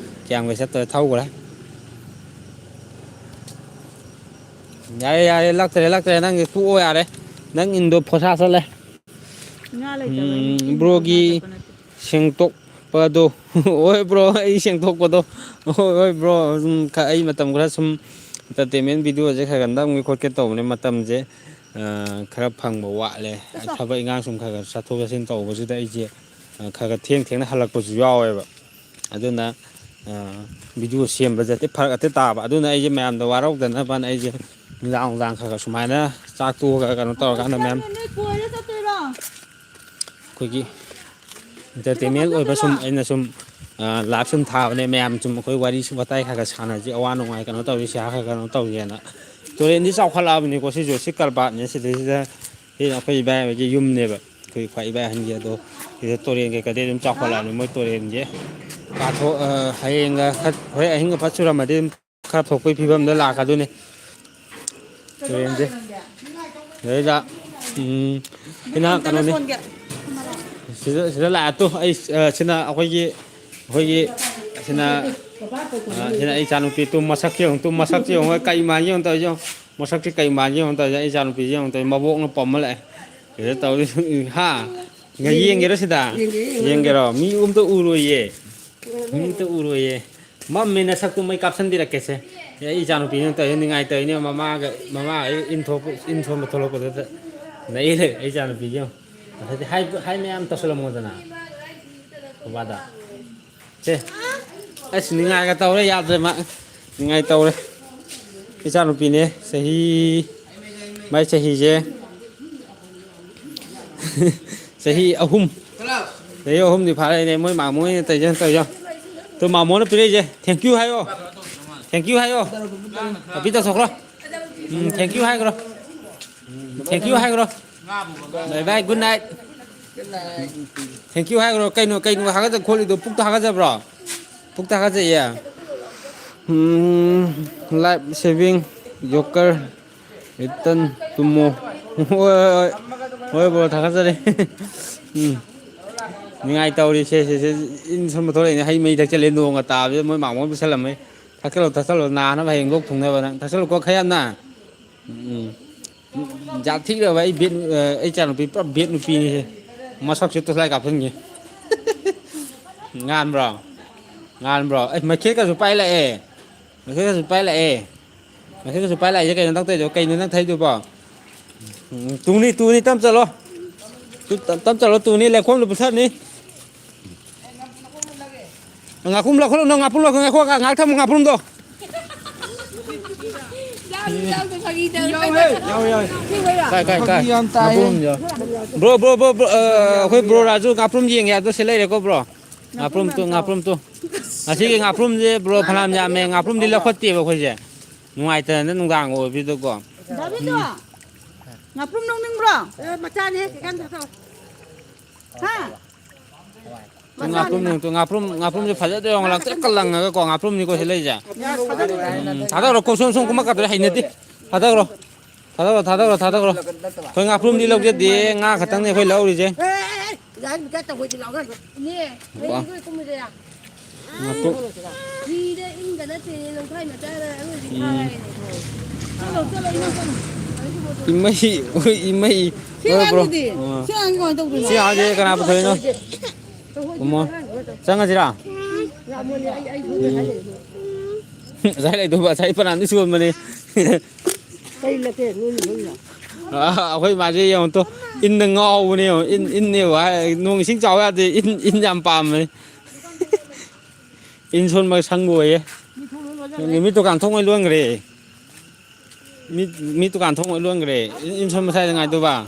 ꯀꯤꯌꯥꯝꯒꯩ ꯆꯠꯇꯣꯏ ꯊꯧꯈ꯭ꯔꯦ꯫ ꯌꯥꯔꯦ, ꯌꯥꯔꯦ, ꯂꯛꯇ꯭ꯔꯦ, ꯂꯛꯇ꯭ꯔꯦ, ꯅꯪꯒꯤ ꯇꯣꯛꯑꯣ ꯌꯥꯔꯦ꯫ ꯅꯪ ꯏꯟꯗꯣ ꯐꯣꯁꯥ ꯆꯠꯂꯦ꯫ ꯉꯥ ꯂꯩꯇꯕꯩꯅꯦ꯫ ꯎꯝ, ꯏꯟ ꯕ꯭ꯔꯣꯒꯤ ꯉꯥ ꯆꯠꯄ ꯅꯠꯇꯦ꯫ ꯁꯦꯡꯇꯣꯛꯄꯗꯣ꯫ ꯍꯣꯏ ꯕ꯭ꯔꯣ, ꯑꯩ ꯁꯦꯡꯗꯣꯛꯄꯗꯣ꯫ ꯍꯣꯏ, ꯍꯣꯏ ꯕ꯭ꯔꯣ, ꯁꯨꯝ ꯈ-, ꯑꯩ ꯃꯇꯝ ꯈꯔ ꯁꯨꯝ entertainment videoꯁꯦ ꯈꯔ ꯈꯔ ꯅꯝꯒꯦ ꯈꯣꯠꯀꯦ ꯇꯧꯕꯅꯦ꯫ ꯃꯇꯝꯁꯦ, ꯑ, ꯈꯔ ꯐꯪꯕ ꯋꯥꯠꯂꯦ꯫ ꯆꯠꯁꯣ꯫ ꯊꯕꯛ ꯏꯪꯈꯥꯡ ꯁꯨꯝ ꯈꯔ ꯈꯔ ꯆꯠꯊꯣꯛ ꯆꯠꯁꯤꯟ ꯇꯧꯕꯁꯤꯗ ꯑꯩꯁꯦ, ꯑ, ꯈꯔ ꯈꯔ ꯊꯦꯡ ꯊꯦꯡꯅ ꯍꯜꯂꯛꯄꯁꯨ ꯌꯥꯎꯋꯦꯕ꯫ ꯑꯗꯨꯅ ꯚꯤꯗꯤꯑꯣ ꯁꯦꯝꯕꯁꯦ ꯑꯇꯩ ꯐꯔꯛ ꯑꯇꯩ ꯇꯥꯕ꯫ ꯑꯗꯨꯅ ꯑꯩꯁꯦ ꯃꯌꯥꯝꯗ ꯋꯥꯔꯧꯗꯅꯕꯅ ꯑꯩꯁꯦ ꯅꯨꯡꯗꯥꯡ ꯅꯨꯡꯗꯥꯡ ꯈꯔ ꯈꯔ ꯁꯨꯃꯥꯏꯅ ꯆꯥꯛ ꯇꯣꯛꯑꯒ ꯀꯩꯅꯣ ꯇꯧꯔꯀꯥꯟꯗ ꯃꯌꯥꯝ ꯅꯣꯏ ꯀꯣꯏꯔ ꯆꯠꯇꯣꯏꯔꯣ? ꯑꯩꯈꯣꯏꯒꯤ ꯁꯤꯗ ꯑꯦꯟꯇꯔꯇꯦꯟꯃꯦꯟ ꯀꯣꯏ ꯑꯣꯏꯕ ꯁꯨꯝ ꯆꯠꯇꯣꯏꯔꯣ? ꯑꯩꯅ ꯁꯨꯝ ꯂꯥꯏꯞ ꯁꯨꯝ ꯊꯥꯕꯅꯦ꯫ ꯃꯌꯥꯝ ꯁꯨꯝ ꯑꯩꯈꯣꯏ ꯋꯥꯔꯤ ꯋꯥꯇꯥꯏ ꯈꯔ ꯈꯔ ꯁꯥꯟꯅꯁꯤ, ꯑꯋꯥ ꯅꯨꯡꯉꯥꯏ ꯀꯩꯅꯣ ꯇꯧꯔꯤꯁꯦ ꯈꯔ ꯈꯔ ꯀꯩꯅꯣ ꯇꯧꯁꯦꯅ꯫ ꯇꯨꯔꯦꯟꯗꯤ ꯆꯥꯎꯈꯠꯂꯛꯑꯕꯅꯤꯀꯣ ꯁꯤꯁꯨ꯫ ꯁꯤ ꯀꯔꯕꯥꯔꯅꯦ꯫ ꯁꯤꯗꯩꯁꯤꯗ ꯁꯤ ꯑꯩꯈꯣꯏ ꯏꯕꯥꯏ ꯍꯣꯏꯒꯤ ꯌꯨꯝꯅꯦꯕ꯫ ꯑꯩꯈꯣꯏ ꯈ꯭ꯋꯥꯏ ꯏꯕꯥꯏ ꯑꯍꯟꯒꯤ꯫ ꯑꯗꯣ ꯁꯤꯗ ꯇꯨꯔꯦꯟ ꯀꯩꯀꯥꯗꯤ ꯑꯗꯨꯝ ꯆꯥꯎꯈꯠꯂꯛꯑꯕꯅꯤ꯫ ꯃꯣꯏ ꯇꯨꯔꯦꯟꯁꯦ ꯀꯥꯊꯣꯛ ꯍꯌꯦꯡꯒ ꯈꯔ ꯍꯣꯔꯦꯟ ꯑꯍꯤꯡꯒ ꯐꯠ ꯆꯨꯔꯝꯃꯗꯤ ꯑꯗꯨꯝ ꯈꯔ ꯐꯣꯛꯄꯒꯤ ꯐꯤꯕꯝꯗ ꯂꯥꯛꯀꯗꯣꯏꯅꯦ ꯇꯨꯔꯦꯟꯁꯦ꯫ ꯑꯗꯩꯗ ꯎꯝ, ꯁꯤꯅ ꯀꯩꯅꯣꯅꯤ꯫ ꯁꯤꯗ ꯁꯤꯗ ꯂꯥꯛꯑꯦ ꯇꯨ꯫ ꯑꯩ ꯑ, ꯁꯤꯅ ꯑꯩꯈꯣꯏꯒꯤ ꯑꯩꯈꯣꯏꯒꯤ ꯁꯤꯅ ꯑ, ꯁꯤꯅ ꯑꯩ ꯏꯆꯥꯅꯨꯄꯤ꯫ ꯇꯨ ꯃꯁꯛꯁꯦ ꯌꯦꯡꯉꯨ꯫ ꯇꯨ ꯃꯁꯛꯁꯦ ꯌꯦꯡꯉꯨ꯫ ꯀꯩ ꯃꯥꯟꯒꯦ ꯌꯦꯡꯉꯨ ꯇꯧꯔꯤꯁꯦ ꯌꯦꯡꯉꯨ꯫ ꯃꯁꯛꯁꯦ ꯀꯩ ꯃꯥꯟꯒꯦ ꯌꯦꯡꯉꯨ ꯇꯧꯔꯤꯁꯦ꯫ ꯑꯩ ꯏꯆꯥꯅꯨꯄꯤꯁꯦ ꯌꯦꯡꯉꯨ ꯇꯧꯔꯤꯁꯦ꯫ ꯃꯕꯣꯛꯅ ꯄꯝꯃ ꯂꯥꯛꯑꯦ꯫ ꯁꯤꯗ ꯇꯧꯔꯤꯁꯦ꯫ ꯍꯥ? ꯌꯦꯡꯒꯦ, ꯌꯦꯡꯒꯦꯔꯣ ꯁꯤꯗ? ꯌꯦꯡꯒꯦ, ꯌꯦꯡꯒꯦ꯫ ꯌꯦꯡꯒꯦꯔꯣ? ꯃꯤ ꯑꯝꯇ ꯎꯔꯣꯏꯌꯦ꯫ ꯃꯤ ꯑꯝꯇ ꯎꯔꯣꯏꯌꯦ꯫ ꯃꯝꯃꯦ꯫ ꯅꯁꯛꯇꯨ ꯃꯩ ꯀꯥꯞꯁꯤꯟꯕꯤꯔꯛꯀꯦꯁꯦ꯫ ꯑꯦ, ꯑꯩ ꯏꯆꯥꯅꯨꯄꯤꯅ ꯇꯧꯔꯤꯁꯦ ꯅꯤꯡꯉꯥꯏ ꯇꯧꯔꯤꯅꯦ꯫ ꯃꯃꯥꯒ ꯃꯃꯥ ꯏꯟ ꯊꯣꯛꯄ-, ꯏꯟ ꯁꯣꯟꯕ ꯊꯣꯛꯂꯛꯄꯗꯨꯗ ꯅꯩ ꯂꯩ ꯑꯩ ꯏꯆꯥꯅꯨꯄꯤꯁꯦ ꯌꯦꯡꯉꯨ꯫ ꯉꯁꯥꯏꯗꯤ ꯍꯥꯏ, ꯍꯥꯏ ꯃꯌꯥꯝ ꯇꯧꯁꯜꯂꯝꯃꯣꯗꯅ ꯕꯕꯥꯗ꯫ ꯁꯦ꯫ ꯑꯁ, ꯅꯤꯡꯉꯥꯏꯒ ꯇꯧꯔꯦ꯫ ꯌꯥꯗ꯭ꯔꯦ ꯃꯥ꯫ ꯅꯤꯡꯉꯥꯏ ꯇꯧꯔꯦ꯫ ꯏꯆꯥꯅꯨꯄꯤꯅꯦ꯫ ꯆꯍꯤ, ꯃꯥꯏ ꯆꯍꯤꯁꯦ ꯆꯍꯤ ꯑꯍꯨꯝ꯫ ꯆꯍꯤ ꯑꯍꯨꯝꯗꯤ ꯐꯥꯔꯛꯏꯅꯦ꯫ ꯃꯣꯏ ꯃꯥꯃꯣ ꯍꯣꯏꯅ ꯇꯧꯔꯤꯁꯦ꯫ ꯇꯧꯔꯤꯁꯦ꯫ ꯇꯨ ꯃꯥꯃꯣꯅ ꯄꯤꯔꯛꯏꯁꯦ꯫ Thank you ꯍꯥꯏꯌꯣ꯫ Thank you ꯍꯥꯏꯌꯣ꯫ ꯀꯣꯄꯤ ꯇꯧꯊꯣꯛꯈ꯭ꯔꯣ꯫ ꯎꯝ, thank you ꯍꯥꯏꯈ꯭ꯔꯣ꯫ Thank you ꯍꯥꯏꯈ꯭ꯔꯣ꯫ Bye bye, good night꯫ Thank you ꯍꯥꯏꯈ꯭ꯔꯣ꯫ ꯀꯩꯅꯣ, ꯀꯩꯅꯣ ꯍꯥꯒꯠꯆ ꯈꯣꯠꯂꯤꯗꯣ? ꯄꯨꯛꯇ ꯍꯥꯒꯠꯆꯕ꯭ꯔꯣ? ꯄꯨꯛꯇ ꯍꯥꯒꯠꯆꯩꯌꯦ꯫ Um, life saving joker꯫ Return ꯇꯨꯝꯃꯣ꯫ ꯍꯣꯏ, ꯍꯣꯏ, ꯍꯣꯏ꯫ ꯍꯣꯏ, ꯕ꯭ꯔꯣ, ꯊꯥꯒꯠꯆꯔꯤ꯫ ꯎꯝ꯫ ꯅꯤꯡꯉꯥꯏ ꯇꯧꯔꯤ꯫ ꯁꯦ, ꯁꯦ, ꯁꯦ, ꯏꯟ ꯁꯣꯟꯕ ꯊꯣꯛꯂꯛꯏꯅꯦ꯫ ꯍꯩ ꯃꯍꯤ ꯊꯛꯆꯜꯂꯦ ꯅꯣꯡꯒ ꯇꯥꯕꯁꯤꯗ꯫ ꯃꯣꯏ ꯃꯥꯃꯣꯅ ꯄꯤꯁꯜꯂꯝꯃꯦ꯫ ꯊꯛꯆꯜꯂꯣ, ꯊꯛꯆꯜꯂꯣ, ꯅꯥꯅꯕ ꯍꯌꯦꯡ ꯂꯣꯛ ꯊꯨꯡꯅꯕ ꯅꯪ꯫ ꯊꯛꯆꯜꯂꯨꯀꯣ ꯈꯔ ꯌꯥꯝꯅ꯫ ꯎꯝ, ꯎꯝ꯫ ꯖꯥꯠ ꯊꯤꯈ꯭ꯔꯕ ꯑꯩ ꯕꯦꯠ-, ꯑ, ꯑꯩ ꯏꯆꯥꯅꯨꯄꯤ ꯄꯨꯔꯥ ꯕꯦꯠ ꯅꯨꯄꯤꯅꯤꯁꯦ꯫ ꯃꯁꯛꯁꯤ torch light ꯀꯥꯞꯁꯤꯟꯒꯦ꯫ ꯉꯥꯟꯕ꯭ꯔꯣ? ꯉꯥꯟꯕ꯭ꯔꯣ? ꯑꯩ ꯃꯩꯈꯦꯠꯀꯁꯨ ꯄꯥꯏ ꯂꯥꯛꯑꯦ꯫ ꯃꯩꯈꯦꯠꯀꯁꯨ ꯄꯥꯏ ꯂꯥꯛꯑꯦ꯫ ꯃꯩꯈꯦꯠꯀꯁꯨ ꯄꯥꯏ ꯂꯥꯛꯏꯁꯦ ꯀꯩꯅꯣ ꯅꯪ ꯇꯧꯔꯤꯗꯣ? ꯀꯩꯅꯣ ꯅꯪ ꯊꯩꯗꯨꯕꯣ? ꯎꯝ, ꯇꯨꯅꯤ, ꯇꯨꯅꯤ, ꯇꯞ ꯆꯠꯂꯣ꯫ ꯇꯨ-, ꯇꯞ, ꯇꯞ ꯆꯠꯂꯣ, ꯇꯨꯅꯤ, ꯂꯩꯈꯣꯝꯗꯨ ꯄꯨꯊꯔꯅꯤ꯫ ꯉꯥꯄ꯭ꯔꯨꯝ ꯂꯧꯈꯠꯂꯨ, ꯅꯪ ꯉꯥꯄ꯭ꯔꯨꯝ ꯂꯧꯈꯠꯂꯨ, ꯉꯥꯏꯈꯣ, ꯉꯥꯏꯈꯣ, ꯉꯥꯏꯍꯥꯛ ꯊꯝꯃꯨ ꯉꯥꯄ꯭ꯔꯨꯝꯗꯣ꯫ ꯌꯥꯎꯏ, ꯌꯥꯎꯏ, ꯐꯥꯒꯤ ꯇꯧꯔꯣꯏ꯫ ꯌꯥꯎꯋꯦ, ꯌꯥꯎꯋꯦ, ꯌꯥꯎꯋꯦ꯫ ꯑꯁꯦꯡꯕꯩꯔꯣ? ꯀꯥꯏ, ꯀꯥꯏ, ꯀꯥꯏ? ꯐꯥꯒꯤ ꯌꯥꯝ ꯇꯥꯏꯌꯦ꯫ ꯉꯥꯄ꯭ꯔꯨꯝ ꯌꯥꯎ-, ꯕ꯭ꯔꯣ, ꯕ꯭ꯔꯣ, ꯕ꯭ꯔꯣ, ꯕ꯭ꯔꯣ, ꯑ, ꯑꯩꯈꯣꯏ ꯕ꯭ꯔꯣ ꯔꯥꯖꯨ ꯉꯥꯄ꯭ꯔꯨꯝ ꯌꯦꯡꯒꯦ ꯍꯥꯏꯕꯗꯣ ꯁꯤ ꯂꯩꯔꯦꯀꯣ, ꯕ꯭ꯔꯣ? ꯉꯥꯄ꯭ꯔꯨꯝ ꯇꯨ, ꯉꯥꯄ꯭ꯔꯨꯝ ꯇꯨ꯫ ꯉꯁꯤꯒꯤ ꯉꯥꯄ꯭ꯔꯨꯝꯁꯦ ꯕ꯭ꯔꯣ ꯐꯅꯌꯥꯝ ꯌꯥꯝꯃꯦ, ꯉꯥꯄ꯭ꯔꯨꯝꯗꯤ ꯂꯧꯈꯠꯇꯦꯕ ꯑꯩꯈꯣꯏꯁꯦ꯫ ꯅꯨꯡꯉꯥꯏꯇꯗꯅ ꯅꯨꯡꯗꯥꯡ ꯑꯣꯏꯕꯗꯨꯗꯀꯣ꯫ ꯗꯥꯕꯤꯗꯣ, ꯉꯥꯄ꯭ꯔꯨꯝ ꯂꯧꯅꯤꯡꯕ꯭ꯔꯣ? ꯑꯦ, ꯃꯆꯥꯅꯦ, ꯆꯤꯛꯀꯟ ꯊꯥꯗꯧ꯫ ꯍꯥ? ꯉꯥꯄ꯭ꯔꯨꯝ, ꯉꯥꯄ꯭ꯔꯨꯝ, ꯉꯥꯄ꯭ꯔꯨꯝꯁꯦ ꯐꯖꯗ꯭ꯔꯦ, ꯌꯦꯡꯉꯣ, ꯂꯪꯇ꯭ꯔꯤꯛꯀ ꯂꯪꯉꯒꯀꯣ, ꯉꯥꯄ꯭ꯔꯨꯝꯅꯤꯀꯣ ꯁꯤ ꯂꯩꯁꯦ꯫ ꯎꯝ, ꯊꯥꯗꯧꯔꯣ, ꯀꯣ-, ꯁꯣꯝ, ꯁꯣꯝ ꯀꯨꯝꯃꯛꯀꯗ꯭ꯔꯦ, ꯍꯩꯅꯗꯦ꯫ ꯊꯥꯗꯧꯔꯣ, ꯊꯥꯗꯧꯔꯣ, ꯊꯥꯗꯧꯔꯣ, ꯊꯥꯗꯧꯔꯣ꯫ ꯑꯩꯈꯣꯏ ꯉꯥꯄ꯭ꯔꯨꯝꯗꯤ ꯂꯧꯖꯗꯦ, ꯉꯥ ꯈꯛꯇꯪꯅꯦ ꯑꯩꯈꯣꯏ ꯂꯧꯔꯤꯁꯦ꯫ ꯑꯦ, ꯑꯦ, ꯑꯦ, ꯌꯥꯔꯦ, ꯀꯥꯏ ꯇꯧꯕꯩꯗꯤ ꯂꯥꯎꯅ꯫ ꯏꯅꯦ, ꯋꯥ꯫ ꯅꯣꯏ ꯀꯨꯝꯃꯁꯦ꯫ ꯉꯥꯄ꯭ꯔꯨꯝ꯫ ꯍꯤꯗ ꯏꯟꯒ ꯅꯠꯇꯦꯅꯦ, ꯂꯧꯈꯥꯏ ꯃꯆꯥꯗ ꯑꯔꯣꯏꯕꯤ ꯎꯝ꯫ ꯐꯥꯔꯦꯅꯦ꯫ ꯆꯠꯂꯣ, ꯆꯠꯂꯣ, ꯏꯃꯥ, ꯆꯠꯂꯣ꯫ ꯏꯃꯩ, ꯍꯣꯏ, ꯏꯃꯩ꯫ ꯁꯤ ꯍꯣꯏ, ꯕ꯭ꯔꯣ꯫ ꯑꯉꯥꯡꯗꯨꯗꯤ? ꯑꯥ꯫ ꯁꯤ ꯑꯉꯥꯡꯁꯦ ꯀꯃꯥꯏꯅ ꯇꯧꯗꯣꯏꯅꯣ? ꯁꯤ ꯑꯉꯥꯡꯁꯦ ꯀꯅꯥ ꯄꯨꯊꯣꯛꯏꯅꯣ? ꯀꯨꯝꯃꯣ꯫ ꯆꯪꯉꯁꯤꯔꯥ? ꯉꯁꯥꯏ ꯂꯩꯗꯧꯕ, ꯉꯁꯥꯏ ꯐꯅꯥꯝꯗꯤ ꯁꯣꯟꯕꯅꯦ꯫ ꯀꯩ ꯅꯠꯇꯦ, ꯅꯣꯏꯅ ꯅꯣꯏꯅ꯫ ꯑꯥ, ꯑꯩꯈꯣꯏ ꯃꯥꯁꯦ ꯌꯦꯡꯉꯨ ꯇꯨ, ꯏꯟꯗ ꯉꯥꯎꯕꯅꯦ ꯌꯦꯡꯉꯨ, ꯏꯟ, ꯏꯟꯅꯦꯕꯨ ꯍꯥꯏ, ꯅꯣꯡ ꯏꯁꯤꯡ ꯆꯥꯎ ꯌꯥꯗꯦ, ꯏꯟ, ꯏꯟ ꯌꯥꯝ ꯄꯥꯝꯕꯅꯦ꯫ ꯏꯟ ꯁꯣꯟꯕ ꯁꯪꯉꯣꯌꯦ꯫ ꯃꯤ ꯊꯣꯡ ꯂꯣꯏ ꯂꯣꯟꯖꯜꯂꯦ꯫ ꯃꯤ ꯗꯨꯀꯥꯟ ꯊꯣꯡ ꯂꯣꯏ ꯂꯣꯟꯈ꯭ꯔꯦ꯫ ꯃꯤ, ꯃꯤ ꯗꯨꯀꯥꯟ ꯊꯣꯡ ꯂꯣꯏ ꯂꯣꯟꯈ꯭ꯔꯦ꯫ ꯏꯟ, ꯏꯟ ꯁꯣꯟꯕ ꯁ꯭ꯋꯥꯏꯗ ꯉꯥꯏꯗꯧꯕ꯫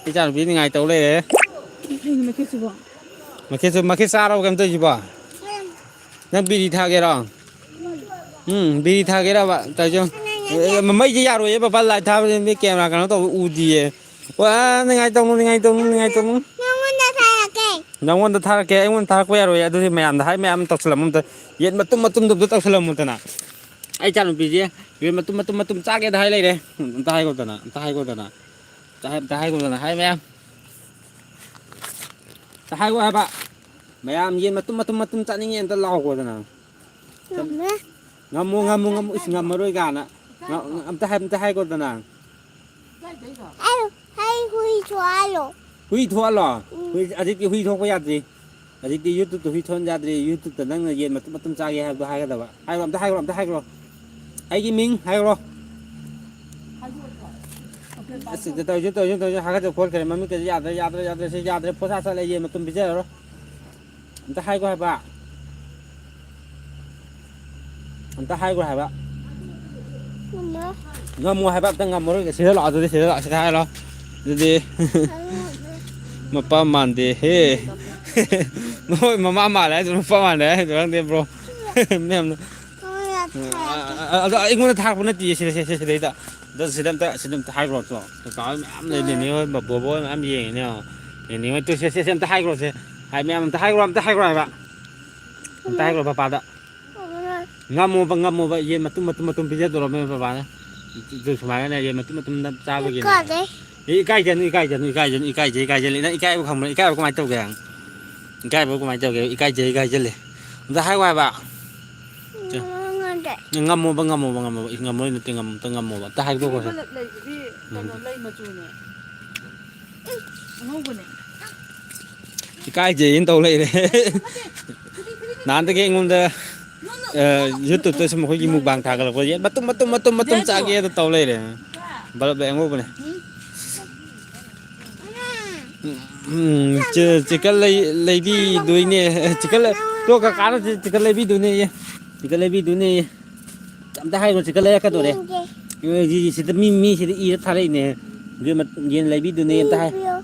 ꯏꯆꯥꯅꯨꯄꯤ ꯅꯤꯡꯉꯥꯏ ꯇꯧ ꯂꯩꯔꯦ꯫ ꯀꯩꯅꯣ ꯃꯈꯦꯠꯁꯤꯕꯣ? ꯃꯈꯦꯠꯁꯨ, ꯃꯈꯦꯠ ꯆꯥꯔꯕ ꯀꯩꯅꯣ ꯇꯧꯔꯤꯁꯤꯕꯣ? ꯅꯪ ꯕꯤꯔꯤ ꯊꯥꯒꯦꯔꯣ? ꯎꯝ, ꯕꯤꯔꯤ ꯊꯥꯒꯦꯔꯕ? ꯇꯧꯔꯤꯁꯦ ꯌꯦꯡꯉꯨ꯫ ꯑꯦ, ꯃꯩꯁꯦ ꯌꯥꯔꯣꯏꯌꯦ, ꯕꯕꯥ, ꯂꯥꯏꯠ ꯊꯥꯕꯁꯦ ꯃꯤ ꯀꯦꯃꯦꯔꯥ ꯀꯩꯅꯣ ꯇꯧꯕ ꯎꯗꯤꯌꯦ꯫ ꯋꯥ, ꯅꯤꯡꯉꯥꯏ ꯇꯧꯅꯨ, ꯅꯤꯡꯉꯥꯏ ꯇꯧꯅꯨ, ꯅꯤꯡꯉꯥꯏ ꯇꯧꯅꯨ꯫ ꯅꯉꯣꯟꯗ ꯊꯥꯔꯛꯀꯦ꯫ ꯅꯉꯣꯟꯗ ꯊꯥꯔꯛꯀꯦ, ꯑꯩꯉꯣꯟꯗ ꯊꯥꯔꯛꯄ ꯌꯥꯔꯣꯏ꯫ ꯑꯗꯨꯗꯤ ꯃꯌꯥꯝꯗ ꯍꯥꯏ, ꯃꯌꯥꯝ ꯇꯧꯁꯜꯂꯝꯃꯨ ꯑꯝꯇ꯫ ꯌꯦꯟ ꯃꯇꯨꯝ ꯃꯇꯨꯝꯗꯣ ꯑꯝꯇ ꯇꯧꯁꯜꯂꯝꯃꯨꯗꯅ꯫ ꯑꯩ ꯏꯆꯥꯅꯨꯄꯤꯁꯦ ꯌꯦꯟ ꯃꯇꯨꯝ, ꯃꯇꯨꯝ, ꯃꯇꯨꯝ ꯆꯥꯒꯦꯗ ꯍꯥꯏ ꯂꯩꯔꯦ꯫ ꯑꯝꯇ ꯍꯥꯏꯈꯣꯗꯅ, ꯑꯝꯇ ꯍꯥꯏꯈꯣꯗꯅ꯫ ꯑꯝꯇ ꯍꯥꯏ, ꯑꯝꯇ ꯍꯥꯏꯈꯣꯗꯅ, ꯍꯥꯏ ꯃꯌꯥꯝ꯫ ꯑꯝꯇ ꯍꯥꯏꯈꯣ ꯍꯥꯏꯕ꯫ ꯃꯌꯥꯝ ꯌꯦꯟ ꯃꯇꯨꯝ, ꯃꯇꯨꯝ, ꯃꯇꯨꯝ ꯆꯥꯅꯤꯡꯉꯦ ꯑꯝꯇ ꯂꯥꯎꯈꯣꯗꯅ꯫ ꯉꯝꯃꯦ꯫ ꯉꯝꯃꯨ, ꯉꯝꯃꯨ, ꯉꯝꯃꯨ꯫ ꯏꯁ, ꯉꯝꯃꯔꯣꯏ ꯀꯥꯏꯅ꯫ ꯉ-, ꯑꯝꯇ ꯍꯥꯏ-, ꯑꯝꯇ ꯍꯥꯏꯈꯣꯗꯅ꯫ ꯑꯩ, ꯑꯩ ꯍꯨꯏ ꯊꯣꯛꯍꯜꯂꯣ꯫ ꯍꯨꯏ ꯊꯣꯛꯍꯜꯂꯣ? ꯎꯝ꯫ ꯍꯨꯏ, ꯍꯧꯖꯤꯛꯇꯤ ꯍꯨꯏ ꯊꯣꯛꯄ ꯌꯥꯗ꯭ꯔꯤ꯫ ꯍꯧꯖꯤꯛꯇꯤ YouTube-ꯇ ꯍꯨꯏ ꯊꯣꯛꯍꯟ ꯌꯥꯗ꯭ꯔꯤ꯫ YouTube-ꯇ ꯅꯪꯅ ꯌꯦꯟ ꯃꯇꯨꯝ ꯃꯇꯨꯝ ꯆꯥꯒꯦ ꯍꯥꯏꯕꯗꯣ ꯍꯥꯏꯒꯗꯕ꯫ ꯍꯥꯏꯔꯣ, ꯑꯝꯇ ꯍꯥꯏꯈ꯭ꯔꯣ, ꯑꯝꯇ ꯍꯥꯏꯈ꯭ꯔꯣ꯫ ꯑꯩꯒꯤ ꯃꯤꯡ ꯍꯥꯏꯈ꯭ꯔꯣ꯫ ꯑꯁ, ꯁꯤꯗ ꯇꯧꯔꯤꯁꯦ, ꯇꯧꯔꯤꯁꯦ, ꯇꯧꯔꯤꯁꯦ, ꯍꯥꯒꯠꯆ ꯈꯣꯠꯈ꯭ꯔꯦ꯫ ꯃꯃꯤꯠꯀꯁꯦ ꯌꯥꯗ꯭ꯔꯦ, ꯌꯥꯗ꯭ꯔꯦ, ꯌꯥꯗ꯭ꯔꯦ, ꯁꯤ ꯌꯥꯗ꯭ꯔꯦ, ꯐꯣꯁꯥ ꯆꯠꯂꯦ, ꯌꯦꯟ ꯃꯇꯨꯝ ꯄꯤꯖꯔꯔꯣꯏ꯫ ꯑꯝꯇ ꯍꯥꯏꯈꯣ ꯍꯥꯏꯕ꯫ ꯑꯝꯇ ꯍꯥꯏꯈ꯭ꯔꯣ ꯍꯥꯏꯕ꯫ ꯉꯝꯃꯣ ꯍꯥꯏꯕ꯫ ꯑꯝꯇ ꯉꯝꯃꯔꯣꯏꯒꯦ꯫ ꯁꯤꯗ ꯂꯥꯛꯑꯣ ꯑꯗꯨꯗꯤ, ꯁꯤꯗ ꯂꯥꯛꯑꯣ, ꯁꯤꯗ ꯍꯥꯏꯔꯣ ꯑꯗꯨꯗꯤ꯫ ꯃꯄꯥ ꯃꯥꯟꯗꯦ ꯍꯦ꯫ ꯃꯣꯏ ꯃꯃꯥ ꯃꯥꯜꯂꯦ ꯍꯥꯏꯗꯣ, ꯃꯄꯥ ꯃꯥꯟꯗꯦ ꯍꯥꯏꯗꯣ ꯈꯪꯗꯦ ꯕ꯭ꯔꯣ꯫ ꯃꯌꯥꯝꯅ꯫ ꯑ, ꯑ, ꯑꯗꯣ ꯑꯩꯉꯣꯟꯗ ꯊꯥꯔꯛꯄ ꯅꯠꯇꯦ꯫ ꯁꯤꯗ, ꯁꯤꯗ, ꯁꯤꯗꯩꯗ꯫ ꯑꯗꯣ ꯁꯤꯗ ꯑꯝꯇ, ꯁꯤꯗ ꯑꯝꯇ ꯍꯥꯏꯈ꯭ꯔꯣ ꯇꯣ꯫ ꯀꯀꯥ ꯍꯣꯏ ꯃꯌꯥꯝ ꯂꯩ, ꯅꯦꯅꯦ ꯍꯣꯏ, ꯕꯕꯣ ꯍꯣꯏ ꯃꯌꯥꯝ ꯌꯦꯡꯉꯤꯅꯦ ꯌꯦꯡꯉꯣ꯫ ꯅꯦꯅꯦ ꯍꯣꯏ ꯇꯨ꯫ ꯁꯦ, ꯁꯦ, ꯁꯦ, ꯑꯝꯇ ꯍꯥꯏꯈ꯭ꯔꯣ ꯁꯦ꯫ ꯍꯥꯏ ꯃꯌꯥꯝ ꯑꯝꯇ ꯍꯥꯏꯈ꯭ꯔꯣ, ꯑꯝꯇ ꯍꯥꯏꯈ꯭ꯔꯣ ꯍꯥꯏꯕ꯫ ꯑꯝꯇ ꯍꯥꯏꯈ꯭ꯔꯣ ꯄꯄꯥꯗ꯫ ꯉꯝꯃꯣꯕ, ꯉꯝꯃꯣꯕ꯫ ꯌꯦꯟ ꯃꯇꯨꯝ, ꯃꯇꯨꯝ, ꯃꯇꯨꯝ ꯄꯤꯖꯗꯣꯔꯕꯅꯦ ꯕꯕꯥꯅ꯫ ꯑꯗꯨ ꯁꯨꯃꯥꯏꯅꯅꯦ, ꯌꯦꯟ ꯃꯇꯨꯝ, ꯃꯇꯨꯝ ꯆꯥꯕꯒꯤꯅꯦ꯫ ꯏꯀꯥꯏꯖꯩ꯫ ꯑꯦ, ꯏꯀꯥꯏꯖꯅꯨ, ꯏꯀꯥꯏꯖꯅꯨ, ꯏꯀꯥꯏꯖꯅꯨ, ꯏꯀꯥꯏꯖꯩ, ꯏꯀꯥꯏꯖꯩ꯫ ꯅꯪ ꯏꯀꯥꯏꯕ ꯈꯪꯕ꯭ꯔꯥ? ꯏꯀꯥꯏꯕ ꯀꯃꯥꯏꯅ ꯇꯧꯒꯦ? ꯏꯀꯥꯏꯕ ꯀꯃꯥꯏꯅ ꯇꯧꯒꯦ? ꯏꯀꯥꯏꯖꯩ, ꯏꯀꯥꯏꯖꯜꯂꯦ꯫ ꯑꯝꯇ ꯍꯥꯏꯌꯨ ꯍꯥꯏꯕ꯫ ꯉꯝꯗꯦ꯫ ꯉꯝꯃꯣꯕ, ꯉꯝꯃꯣꯕ, ꯉꯝꯃꯣꯕ꯫ ꯏꯁ, ꯉꯝꯃꯔꯣꯏ ꯅꯠꯇꯦ, ꯉꯝ-, ꯑꯝꯇ ꯉꯝꯃꯣꯕ꯫ ꯑꯝꯇ ꯍꯥꯏꯗꯣꯛꯈꯣꯁꯦ꯫ ꯁꯤ ꯕꯂꯞ ꯂꯩꯁꯤꯗꯤ ꯎꯝ꯫ ꯀꯩꯅꯣ, ꯂꯩ ꯃꯆꯨꯅꯦ꯫ ꯑꯉꯧꯕꯅꯦ꯫ ꯏꯀꯥꯏꯖꯩꯅ ꯇꯧ ꯂꯩꯔꯦ꯫ ꯅꯍꯥꯟꯗꯒꯤ ꯑꯩꯉꯣꯟꯗ, ꯑ, YouTube-ꯇ ꯁꯨꯝ ꯑꯩꯈꯣꯏꯒꯤ mukbang ꯊꯥꯒꯠꯂꯛꯄ, ꯌꯦꯟ ꯃꯇꯨꯝ, ꯃꯇꯨꯝ, ꯃꯇꯨꯝ, ꯃꯇꯨꯝ ꯆꯥꯒꯦꯗ ꯇꯧ ꯂꯩꯔꯦ꯫ ꯕꯂꯞ ꯂꯩ ꯑꯉꯧꯕꯅꯦ꯫ ꯎꯝ, ꯆꯤ-, chicken ꯂꯩ-, ꯂꯩꯕꯤꯗꯣꯏꯅꯦ꯫ Chicken ꯂꯩ-, ꯇꯣ, ꯀꯀꯥꯅ chicken ꯂꯩꯕꯤꯗꯣꯏꯅꯦꯌꯦ꯫ Chicken ꯂꯩꯕꯤꯗꯣꯏꯅꯦꯌꯦ꯫ ꯑꯝꯇ ꯍꯥꯏꯈ꯭ꯔꯣ, chicken ꯂꯩꯔꯛꯀꯗꯣꯔꯦ꯫ ꯌꯦꯡꯒꯦ꯫ ꯑꯦ, ꯁꯤ-, ꯁꯤꯗ ꯃꯤ, ꯃꯤ ꯁꯤꯗ ꯏꯔ ꯊꯥꯔꯛꯏꯅꯦ꯫ ꯌꯦꯟ ꯃ-, ꯌꯦꯟ ꯂꯩꯕꯤꯗꯨꯅꯦ, ꯃꯤ ꯑꯝꯇ ꯍꯥꯏ-, ꯄꯤꯌꯣ꯫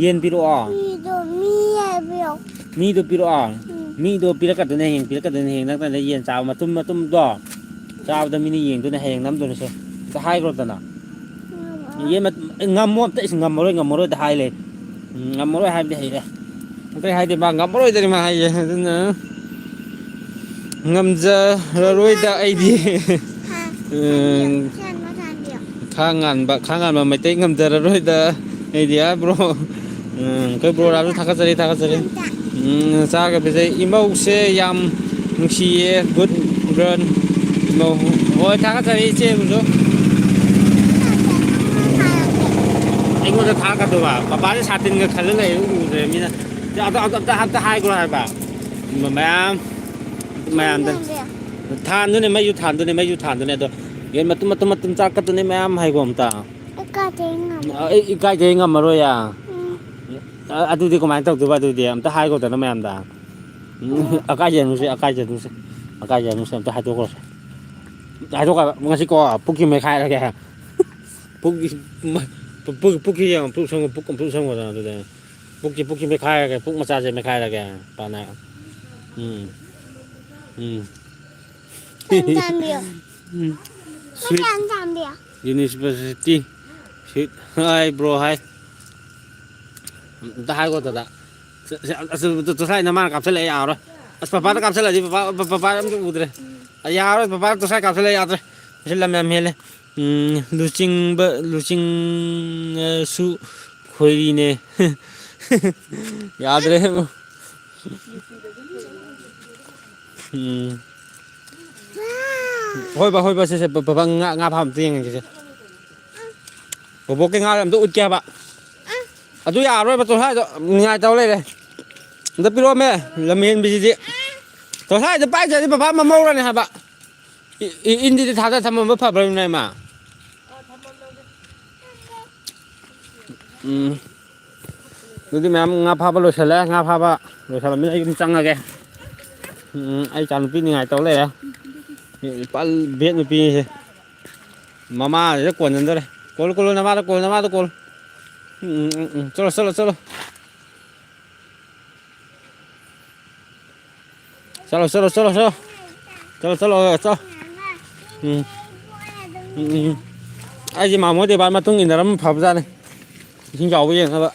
ꯌꯦꯟ ꯄꯤꯔꯛꯑꯣ꯫ ꯃꯤꯗꯣ, ꯃꯤ ꯍꯥꯏꯕꯤꯌꯣ꯫ ꯃꯤꯗꯣ ꯄꯤꯔꯛꯑꯣ꯫ ꯎꯝ꯫ ꯃꯤꯗꯣ ꯄꯤꯔꯛꯀꯗꯣꯏꯅꯦ ꯍꯌꯦꯡ, ꯄꯤꯔꯛꯀꯗꯣꯏꯅꯦ ꯍꯌꯦꯡ꯫ ꯅꯪ ꯇꯟꯗ ꯌꯦꯟ ꯆꯥꯕ ꯃꯇꯨꯝ, ꯃꯇꯨꯝꯗꯣ ꯆꯥꯕꯗ ꯃꯤꯅ ꯌꯦꯡꯗꯣꯏꯅꯦ ꯍꯌꯦꯡ ꯅꯝꯗꯣꯏꯅꯦꯁꯦ꯫ ꯑꯝꯇ ꯍꯥꯏꯈ꯭ꯔꯣꯗꯅ꯫ ꯉꯝꯃꯣ꯫ ꯌꯦꯟ ꯃ-, ꯑꯦ, ꯉꯝꯃꯣ ꯑꯝꯇ, ꯏꯁ, ꯉꯝꯃꯔꯣꯏ, ꯉꯝꯃꯔꯣꯏꯗ ꯍꯥꯏ ꯂꯩ꯫ ꯎꯝ, ꯉꯝꯃꯔꯣꯏ ꯍꯥꯏꯕꯗꯤ ꯍꯩꯔꯦ꯫ ꯑꯇꯩ ꯍꯥꯏꯗꯤ ꯃꯥ ꯉꯝꯃꯔꯣꯏꯗꯅꯤ ꯃꯥ ꯍꯥꯏꯁꯦ꯫ ꯑꯗꯨꯅ ꯉꯝꯖꯔꯔꯣꯏꯗ ꯑꯩꯗꯤ꯫ ꯎꯝ, ꯈꯥ ꯉꯥꯟꯕ, ꯈꯥ ꯉꯥꯟꯕ ꯃꯩꯇꯩ ꯉꯝꯖꯔꯔꯣꯏꯗ ꯑꯩꯗꯤ, ꯍꯥ, bro? ꯎꯝ, ꯑꯩꯈꯣꯏ bro ꯔꯥꯖꯨ ꯊꯥꯒꯠꯆꯔꯤ, ꯊꯥꯒꯠꯆꯔꯤ꯫ ꯎꯝ, ꯆꯥꯒ ꯄꯤꯖꯩ꯫ ꯏꯃꯧꯁꯦ ꯌꯥꯝ ꯅꯨꯡꯁꯤꯌꯦ꯫ Good girl꯫ ꯏꯃꯧ꯫ ꯍꯣꯏ, ꯊꯥꯒꯠꯆꯔꯤ ꯏꯆꯦꯕꯨꯁꯨ꯫ ꯑꯩꯉꯣꯟꯗ ꯊꯥꯒꯠꯀꯗꯧꯕ꯫ ꯄꯄꯥꯁꯦ ꯁꯥꯇꯤꯟꯒ ꯈꯜꯂ ꯂꯩ, ꯎꯗ꯭ꯔꯦ ꯃꯤꯅ꯫ ꯑꯗ, ꯑꯗ, ꯑꯝꯇ, ꯑꯝꯇ ꯍꯥꯏꯈ꯭ꯔꯣ ꯍꯥꯏꯕ꯫ ꯃꯌꯥꯝ, ꯃꯌꯥꯝꯗ꯫ ꯊꯥꯟꯗꯨꯅꯦ, ꯃꯩꯁꯨ ꯊꯥꯟꯗꯨꯅꯦ, ꯃꯩꯁꯨ ꯊꯥꯟꯗꯨꯅꯦ꯫ ꯑꯗꯣ ꯌꯦꯟ ꯃꯇꯨꯝ, ꯃꯇꯨꯝ, ꯃꯇꯨꯝ ꯆꯥꯔꯛꯀꯗꯨꯅꯦ ꯃꯌꯥꯝ ꯍꯥꯏꯈꯣ ꯑꯝꯇ꯫ ꯑꯩ ꯀꯥꯏꯗꯩ ꯉꯝꯃꯣ? ꯑ, ꯑꯩ ꯏꯀꯥꯏꯖꯩ, ꯉꯝꯃꯔꯣꯏ ꯌꯥ꯫ ꯎꯝ꯫ ꯑ-, ꯑꯗꯨꯗꯤ ꯀꯃꯥꯏꯅ ꯇꯧꯗꯣꯏꯕ ꯑꯗꯨꯗꯤ? ꯑꯝꯇ ꯍꯥꯏꯈꯣꯗꯅ ꯃꯌꯥꯝꯗ꯫ ꯎꯝ, ꯎꯝ꯫ ꯑꯀꯥꯏꯖꯅꯨꯁꯦ, ꯑꯀꯥꯏꯖꯅꯨꯁꯦ꯫ ꯀꯥꯏ ꯆꯠꯂꯤꯅꯣ ꯁꯤ ꯑꯝꯇ ꯍꯥꯏꯗꯣꯛꯈ꯭ꯔꯁꯦ꯫ ꯑꯝꯇ ꯍꯥꯏꯗꯣꯛꯈ꯭ꯔꯕ ꯉꯁꯤꯀꯣ ꯄꯨꯛꯀꯤ ꯃꯦꯈꯥꯏꯔꯒꯦ꯫ ꯄꯨꯛ-, ꯄꯨꯛ-, ꯄꯨꯛꯀꯤ ꯌꯦꯡꯉꯣ, ꯄꯨꯛ ꯁꯪꯉꯨ, ꯄꯨꯛ ꯑꯝꯇ ꯁꯪꯉꯨꯗꯅ ꯑꯗꯨꯗꯤ꯫ ꯄꯨꯛꯀꯤ, ꯄꯨꯛꯀꯤ ꯃꯦꯈꯥꯏꯔꯒꯦ, ꯄꯨꯛ ꯃꯆꯥꯁꯦ ꯃꯦꯈꯥꯏꯔꯒꯦ꯫ ꯄꯥꯅ꯫ ꯎꯝ꯫ ꯎꯝ꯫ ꯆꯥꯝ ꯆꯥꯝꯕꯤꯌꯣ꯫ ꯎꯝ꯫ ꯁ꯭ꯋꯤꯠ꯫ ꯆꯥꯝ ꯆꯥꯝꯕꯤꯌꯣ꯫ ꯌꯨꯅꯤꯚꯔꯁꯤꯇꯤ꯫ ꯁ꯭ꯋꯤꯠ꯫ ꯍꯥꯏ, ꯕ꯭ꯔꯣ, ꯍꯥꯏ꯫ ꯑꯝꯇ ꯍꯥꯏꯈꯣ ꯗꯗꯥ꯫ ꯁ-, ꯁ-, ꯑꯁ, ꯇꯣ-, ꯇꯣꯁꯥꯏ ꯅꯃꯥꯅ ꯀꯥꯞꯁꯤꯜꯂꯛꯑꯦ, ꯌꯥꯔꯣꯏ꯫ ꯑꯁ, ꯄꯄꯥꯗ ꯀꯥꯞꯁꯤꯜꯂꯗꯤ ꯄꯄꯥ, ꯄ-, ꯄꯄꯥ ꯑꯝꯇ ꯎꯗ꯭ꯔꯦ꯫ ꯑ, ꯌꯥꯔꯣꯏ, ꯄꯄꯥꯗ ꯇꯣꯁꯥꯏ ꯀꯥꯞꯁꯤꯜꯂꯛꯑꯦ, ꯌꯥꯗ꯭ꯔꯦ꯫ ꯃꯁꯤ ꯂꯝ ꯌꯥꯝ ꯍꯦꯜꯂꯦ꯫ ꯎꯝ, ꯂꯨꯆꯤꯡꯕ, ꯂꯨꯆꯤꯡꯉꯁꯨ ꯈꯣꯏꯔꯤꯅꯦ꯫ ꯌꯥꯗ꯭ꯔꯦ꯫ ꯎꯝ꯫ ꯍꯣꯏ ꯕꯥ, ꯍꯣꯏ ꯕꯥ, ꯁꯦ, ꯁꯦ, ꯕ-, ꯕ-, ꯕ-, ꯉꯥ, ꯉꯥ ꯐꯥꯕ ꯑꯝꯇ ꯌꯦꯡꯉꯒꯦꯁꯦ꯫ ꯕꯣꯕꯣꯛꯀꯤ ꯉꯥ ꯑꯝꯇ ꯎꯠꯀꯦ ꯍꯥꯏꯕ꯫ ꯑꯗꯨ ꯌꯥꯔꯔꯣꯏꯕ, ꯇꯣꯁꯥꯏꯗꯣ ꯅꯤꯡꯉꯥꯏ ꯇꯧ ꯂꯩꯔꯦ꯫ ꯑꯝꯇ ꯄꯤꯔꯛꯑꯣꯃꯦ, ꯂꯝꯍꯦꯟꯕꯤꯁꯤꯗꯤ꯫ ꯇꯣꯁꯥꯏꯗꯣ ꯄꯥꯏꯗ꯭ꯔꯗꯤ ꯕꯕꯥ ꯃꯃꯧꯔꯅꯦ ꯍꯥꯏꯕ꯫ ꯏ-, ꯏ-, ꯏꯟꯗꯤꯗꯤ ꯊꯥꯗ ꯊꯝꯃꯝꯕ ꯐꯕ꯭ꯔꯥ ꯏꯃꯥ? ꯎꯝ꯫ ꯑꯗꯨꯗꯤ ꯃꯌꯥꯝ ꯉꯥ ꯐꯥꯕ ꯂꯣꯏꯁꯤꯜꯂꯦ꯫ ꯉꯥ ꯐꯥꯕ ꯂꯣꯏꯁꯤꯜꯂꯝꯅꯤꯅ ꯑꯩ ꯌꯨꯝ ꯆꯪꯉꯒꯦ꯫ ꯎꯝ, ꯑꯩ ꯏꯆꯥ ꯅꯨꯄꯤ ꯅꯤꯡꯉꯥꯏ ꯇꯧ ꯂꯩꯔꯦ꯫ ꯏ-, ꯏꯄꯥ ꯕꯦꯠ ꯅꯨꯄꯤꯁꯦ꯫ ꯃꯃꯥꯁꯤꯗ ꯀꯣꯟꯅꯗꯣꯔꯦ꯫ ꯀꯣꯜꯂꯨ, ꯀꯣꯜꯂꯨ, ꯅꯃꯥꯗ ꯀꯣꯜꯂꯨ, ꯅꯃꯥꯗ ꯀꯣꯜꯂꯨ꯫ ꯎꯝ, ꯎꯝ, ꯎꯝ, ꯎꯝ꯫ ꯆꯠꯂꯣ, ꯆꯠꯂꯣ, ꯆꯠꯂꯣ꯫ ꯆꯠꯂꯣ, ꯆꯠꯂꯣ, ꯆꯠꯂꯣ, ꯆꯠꯂꯣ꯫ ꯆꯠꯂꯣ, ꯆꯠꯂꯣ, ꯆꯠꯂꯣ꯫ ꯎꯝ꯫ ꯎꯝ, ꯎꯝ, ꯎꯝ꯫ ꯑꯩꯁꯦ ꯃꯥꯃꯣ ꯗꯦꯕꯥ ꯃꯇꯨꯡ ꯏꯟꯅꯔꯝ ꯐꯕꯖꯥꯠꯅꯤ꯫ ꯏꯁꯤꯡ ꯆꯥꯎꯕ ꯌꯦꯡꯅꯕ꯫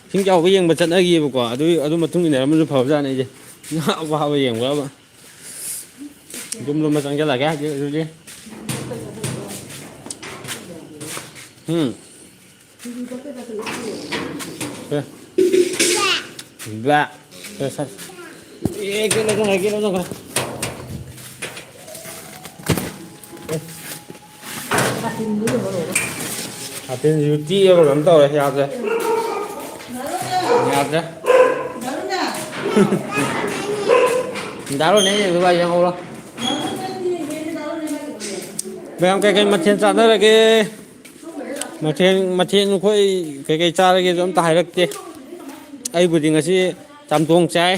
ꯏꯁꯤꯡ ꯆꯥꯎꯕ ꯌꯦꯡꯕ ꯆꯠꯅꯈꯤꯑꯕꯀꯣ꯫ ꯑꯗꯨ, ꯑꯗꯨ ꯃꯇꯨꯡ ꯏꯟꯅꯔꯝꯕꯁꯨ ꯐꯕꯖꯥꯠꯅꯤ ꯑꯩꯁꯦ꯫ ꯉꯥ ꯐꯥꯕ ꯌꯦꯡꯕ꯭ꯔꯕ? ꯌꯨꯝ ꯂꯣꯝꯗ ꯆꯪꯁꯤꯜꯂꯒꯦ ꯍꯧꯖꯤꯛ, ꯍꯧꯖꯤꯛ꯫ ꯎꯝ꯫ ꯑꯦ꯫ ꯕ꯭ꯂꯥ꯫ ꯑꯦ, ꯁꯠ, ꯁꯠ꯫ ꯑꯦ, ꯀꯩꯅꯣ, ꯀꯩꯅꯣ, ꯀꯩꯅꯣ, ꯀꯩꯅꯣ꯫ ꯑꯦ꯫ ꯁꯥꯇꯤꯟꯁꯤꯁꯨ ꯇꯦꯛꯑꯕ ꯀꯩꯅꯣꯝ ꯇꯧꯔꯦ, ꯌꯥꯗ꯭ꯔꯦ꯫ ꯌꯥꯗ꯭ꯔꯦ꯫ ꯗꯥꯔꯨꯅꯦ, ꯌꯦꯡꯉꯨ ꯚꯥꯏ, ꯌꯦꯡꯍꯧꯔꯣ꯫ ꯃꯌꯥꯝ ꯀꯩꯀꯩ ꯃꯊꯦꯜ ꯆꯥꯟꯅꯔꯒꯦ? ꯃꯊꯦꯜ, ꯃꯊꯦꯜ ꯑꯩꯈꯣꯏ ꯀꯩꯀꯩ ꯆꯥꯔꯒꯦꯁꯨ ꯑꯝꯇ ꯍꯥꯏꯔꯛꯇꯦ꯫ ꯑꯩꯕꯨꯗꯤ ꯉꯁꯤ ꯆꯝꯊꯣꯡ ꯆꯥꯏ꯫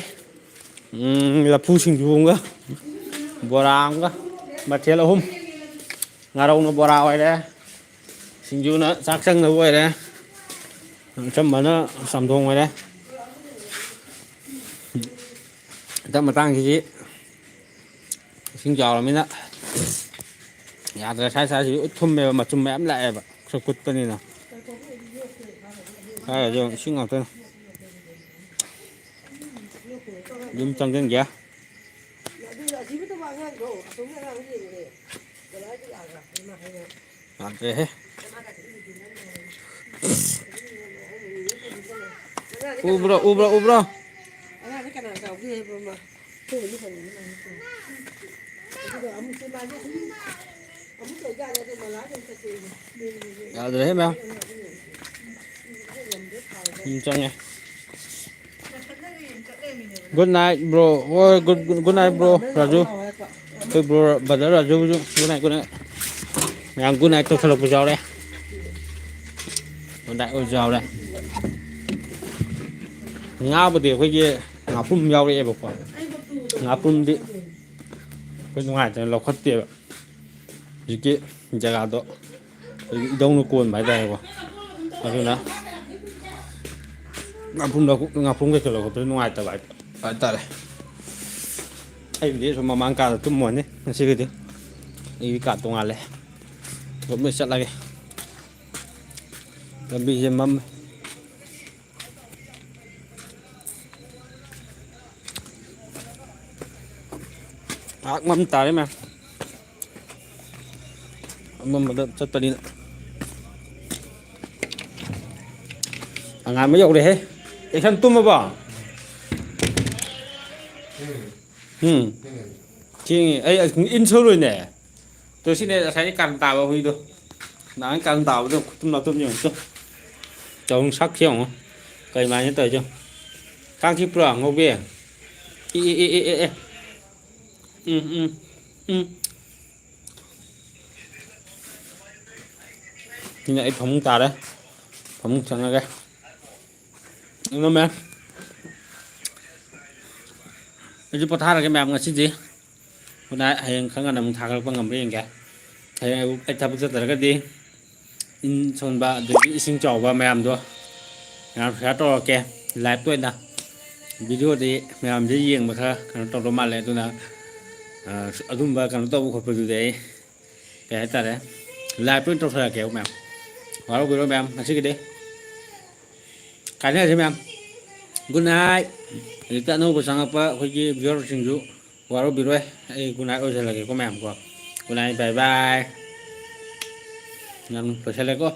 ꯎꯝ, ꯂꯐꯨ ꯁꯤꯡꯖꯨ ꯑꯃꯒ, ꯕꯣꯔꯥ ꯑꯃꯒ, ꯃꯊꯦꯜ ꯑꯍꯨꯝ꯫ ꯉꯥꯔꯧꯅ ꯕꯣꯔꯥ ꯑꯣꯏꯔꯦ, ꯁꯤꯡꯖꯨꯅ ꯆꯥꯛ ꯆꯪꯅꯕ ꯑꯣꯏꯔꯦ, ꯑꯆꯝꯕꯅ ꯆꯝꯊꯣꯡ ꯑꯣꯏꯔꯦ꯫ ꯍꯟꯗꯛ ꯃꯇꯥꯡꯁꯤꯗꯤ ꯏꯁꯤꯡ ꯆꯥꯎꯔꯃꯤꯅ ꯌꯥꯗ꯭ꯔꯦ꯫ ꯁ꯭ꯋꯥꯏ ꯁ꯭ꯋꯥꯏꯁꯤ ꯂꯣꯏ ꯊꯨꯝꯃꯦꯕ, ꯃꯆꯨꯝ ꯃꯌꯥꯝ ꯂꯥꯛꯑꯦꯕ, ꯈꯔ ꯀꯨꯠꯄꯅꯤꯅ꯫ ꯁ꯭ꯋꯥꯏꯁꯤ ꯏꯁꯤꯡ ꯉꯥꯛꯇꯅꯤ꯫ ꯌꯨꯝ ꯆꯪꯁꯤꯟꯒꯦ꯫ ꯌꯥꯗ꯭ꯔꯦꯍꯦ꯫ ꯎꯕ꯭ꯔꯣ, ꯎꯕ꯭ꯔꯣ, ꯎꯕ꯭ꯔꯣ? ꯌꯥꯗ꯭ꯔꯦꯍꯦ ꯃꯌꯥꯝ꯫ ꯎꯝ, ꯆꯪꯉꯦ꯫ Good night, bro. ꯍꯣꯏ, good, good night, bro, Raju. ꯑꯩꯈꯣꯏ bro, brother ꯔꯥꯖꯨꯁꯨ good night, good night꯫ ꯃꯌꯥꯝ good night ꯇꯧꯁꯜꯂꯛꯄꯁꯨ ꯌꯥꯎꯔꯦ꯫ Good night ꯑꯣꯏꯕꯁꯨ ꯌꯥꯎꯔꯦ꯫ ꯉꯥꯕꯨꯗꯤ ꯑꯩꯈꯣꯏꯒꯤ ꯉꯥꯄ꯭ꯔꯨꯝ ꯌꯥꯎꯔꯛꯑꯦꯕꯀꯣ꯫ ꯉꯥꯄ꯭ꯔꯨꯝꯗꯤ ꯑꯩꯈꯣꯏ ꯅꯨꯡꯉꯥꯏꯇꯅ ꯂꯧꯈꯠꯇꯦꯕ꯫ ꯍꯧꯖꯤꯛꯀꯤ ꯖꯒꯥꯗꯣ ꯑꯩꯈꯣꯏꯒꯤ ꯏꯙꯧꯅ ꯀꯣꯟꯕ ꯍꯥꯏꯇꯥꯔꯦꯀꯣ꯫ ꯑꯗꯨꯅ ꯉꯥꯄ꯭ꯔꯨꯝ ꯂꯧ-, ꯉꯥꯄ꯭ꯔꯨꯝ ꯀꯩꯀꯩ ꯂꯧꯈꯠꯄꯗ ꯅꯨꯡꯉꯥꯏꯇꯕ ꯍꯥꯏ-, ꯍꯥꯏꯇꯥꯔꯦ꯫ ꯑꯩꯕꯨꯗꯤ ꯁꯨꯝ ꯃꯃꯥꯡ ꯀꯥꯗ ꯇꯨꯝꯃꯨꯔꯅꯤ ꯉꯁꯤꯒꯤꯗꯤ꯫ ꯑꯩꯒꯤ ꯀꯥ ꯇꯣꯉꯥꯜꯂꯦ꯫ ꯑꯗꯨꯝ ꯂꯣꯏ ꯆꯠꯂꯒꯦ꯫ ꯂꯝꯕꯤꯁꯦ ꯃꯝꯃꯦ꯫ ꯉꯥꯏꯍꯥꯛ ꯃꯝ ꯇꯥꯔꯦ ꯃꯌꯥꯝ꯫ ꯑꯃꯝꯕꯗ ꯆꯠꯄꯅꯤꯅ꯫ ꯑꯉꯥꯟꯕ ꯌꯧꯔꯦꯍꯦ꯫ ꯑꯦꯛꯁꯟ ꯇꯨꯝꯃꯕꯣ? ꯎꯝ꯫ ꯊꯦꯡꯉꯦ꯫ ꯑꯩ ꯏꯟ ꯁꯣꯏꯔꯣꯏꯅꯦ꯫ ꯇꯨ ꯁꯤꯅꯦ ꯉꯁꯥꯏꯒꯤ ꯀꯥꯔꯟ ꯇꯥꯕ ꯍꯨꯏꯗꯣ꯫ ꯅꯍꯥꯟ ꯀꯥꯔꯟ ꯇꯥꯕꯗꯣ ꯈꯨꯇꯨꯝ ꯂꯥꯛꯇꯨꯝ ꯌꯦꯡꯉꯨ ꯇꯨ꯫ ꯆꯥꯎꯅ ꯁꯛ ꯌꯦꯡꯉꯨ꯫ ꯀꯩꯃꯥꯏꯅ ꯇꯧꯔꯤꯁꯦ ꯌꯦꯡꯉꯨ꯫ ꯀꯥꯡ ꯆꯤꯛꯄ꯭ꯔꯣ, ꯉꯧꯕꯤ? ꯑꯦ, ꯑꯦ, ꯑꯦ, ꯑꯦ, ꯑꯦ꯫ ꯎꯝ, ꯎꯝ, ꯎꯝ꯫ ꯁꯤꯅ ꯑꯩ ꯐꯃꯨꯡ ꯇꯥꯔꯦ꯫ ꯐꯃꯨꯡ ꯆꯪꯉꯒꯦ꯫ ꯏꯃꯝꯃꯦ꯫ ꯑꯩꯁꯨ ꯄꯣꯊꯥꯔꯒꯦ ꯃꯌꯥꯝ ꯉꯁꯤꯗꯤ꯫ Good night. ꯍꯌꯦꯡ ꯈꯔ ꯉꯟꯅ ꯑꯃꯨꯛ ꯊꯥꯒꯠꯂꯛꯄ ꯉꯝꯕ꯭ꯔꯥ ꯌꯦꯡꯒꯦ꯫ ꯍꯌꯦꯡ ꯑꯌꯨꯛ ꯑꯩ ꯊꯕꯛ ꯆꯠꯇ꯭ꯔꯒꯗꯤ ꯏꯟ ꯁꯣꯟꯕ ꯑꯗꯒꯤ ꯏꯁꯤꯡ ꯆꯥꯎꯕ ꯃꯌꯥꯝꯗꯣ ꯃꯌꯥꯝ ꯁꯤꯌꯥꯔ ꯇꯧꯔꯛꯀꯦ꯫ ꯂꯥꯏꯞꯇ ꯑꯣꯏꯅ ꯚꯤꯗꯤꯑꯣꯗꯤ ꯃꯌꯥꯝꯁꯦ ꯌꯦꯡꯕ ꯈꯔ ꯀꯩꯅꯣ ꯇꯧꯗꯧ ꯃꯥꯜꯂꯦ꯫ ꯑꯗꯨꯅ ꯑ, ꯑꯗꯨꯝꯕ ꯀꯩꯅꯣ ꯇꯧꯕ ꯈꯣꯠꯄꯗꯨꯗꯤ ꯑꯩ ꯀꯩ ꯍꯥꯏꯇꯥꯔꯦ, ꯂꯥꯏꯞꯇ ꯑꯣꯏꯅ ꯇꯧꯊꯔꯛꯀꯦꯕ ꯃꯌꯥꯝ꯫ ꯋꯥꯔꯧꯕꯤꯔꯣꯏ ꯃꯌꯥꯝ꯫ ꯉꯁꯤꯒꯤꯗꯤ ꯀꯥꯏꯅꯔꯁꯤ ꯃꯌꯥꯝ꯫ Good night. ꯍꯧꯖꯤꯛꯇ ꯑꯅꯧꯕ ꯆꯪꯉꯛꯄ ꯑꯩꯈꯣꯏꯒꯤ ꯚꯤꯌꯨꯋꯔꯁꯤꯡꯁꯨ ꯋꯥꯔꯧꯕꯤꯔꯣꯏ꯫ ꯑꯩ ꯒꯨꯗ ꯅꯥꯏꯠ ꯑꯣꯏꯁꯜꯂꯒꯦꯀꯣ ꯃꯌꯥꯝ ꯀꯣ꯫ ꯒꯨꯗ ꯅꯥꯏꯠ, ꯕꯥꯏ ꯕꯥꯏ꯫ ꯌꯥꯝ ꯂꯣꯏꯁꯜꯂꯦꯀꯣ꯫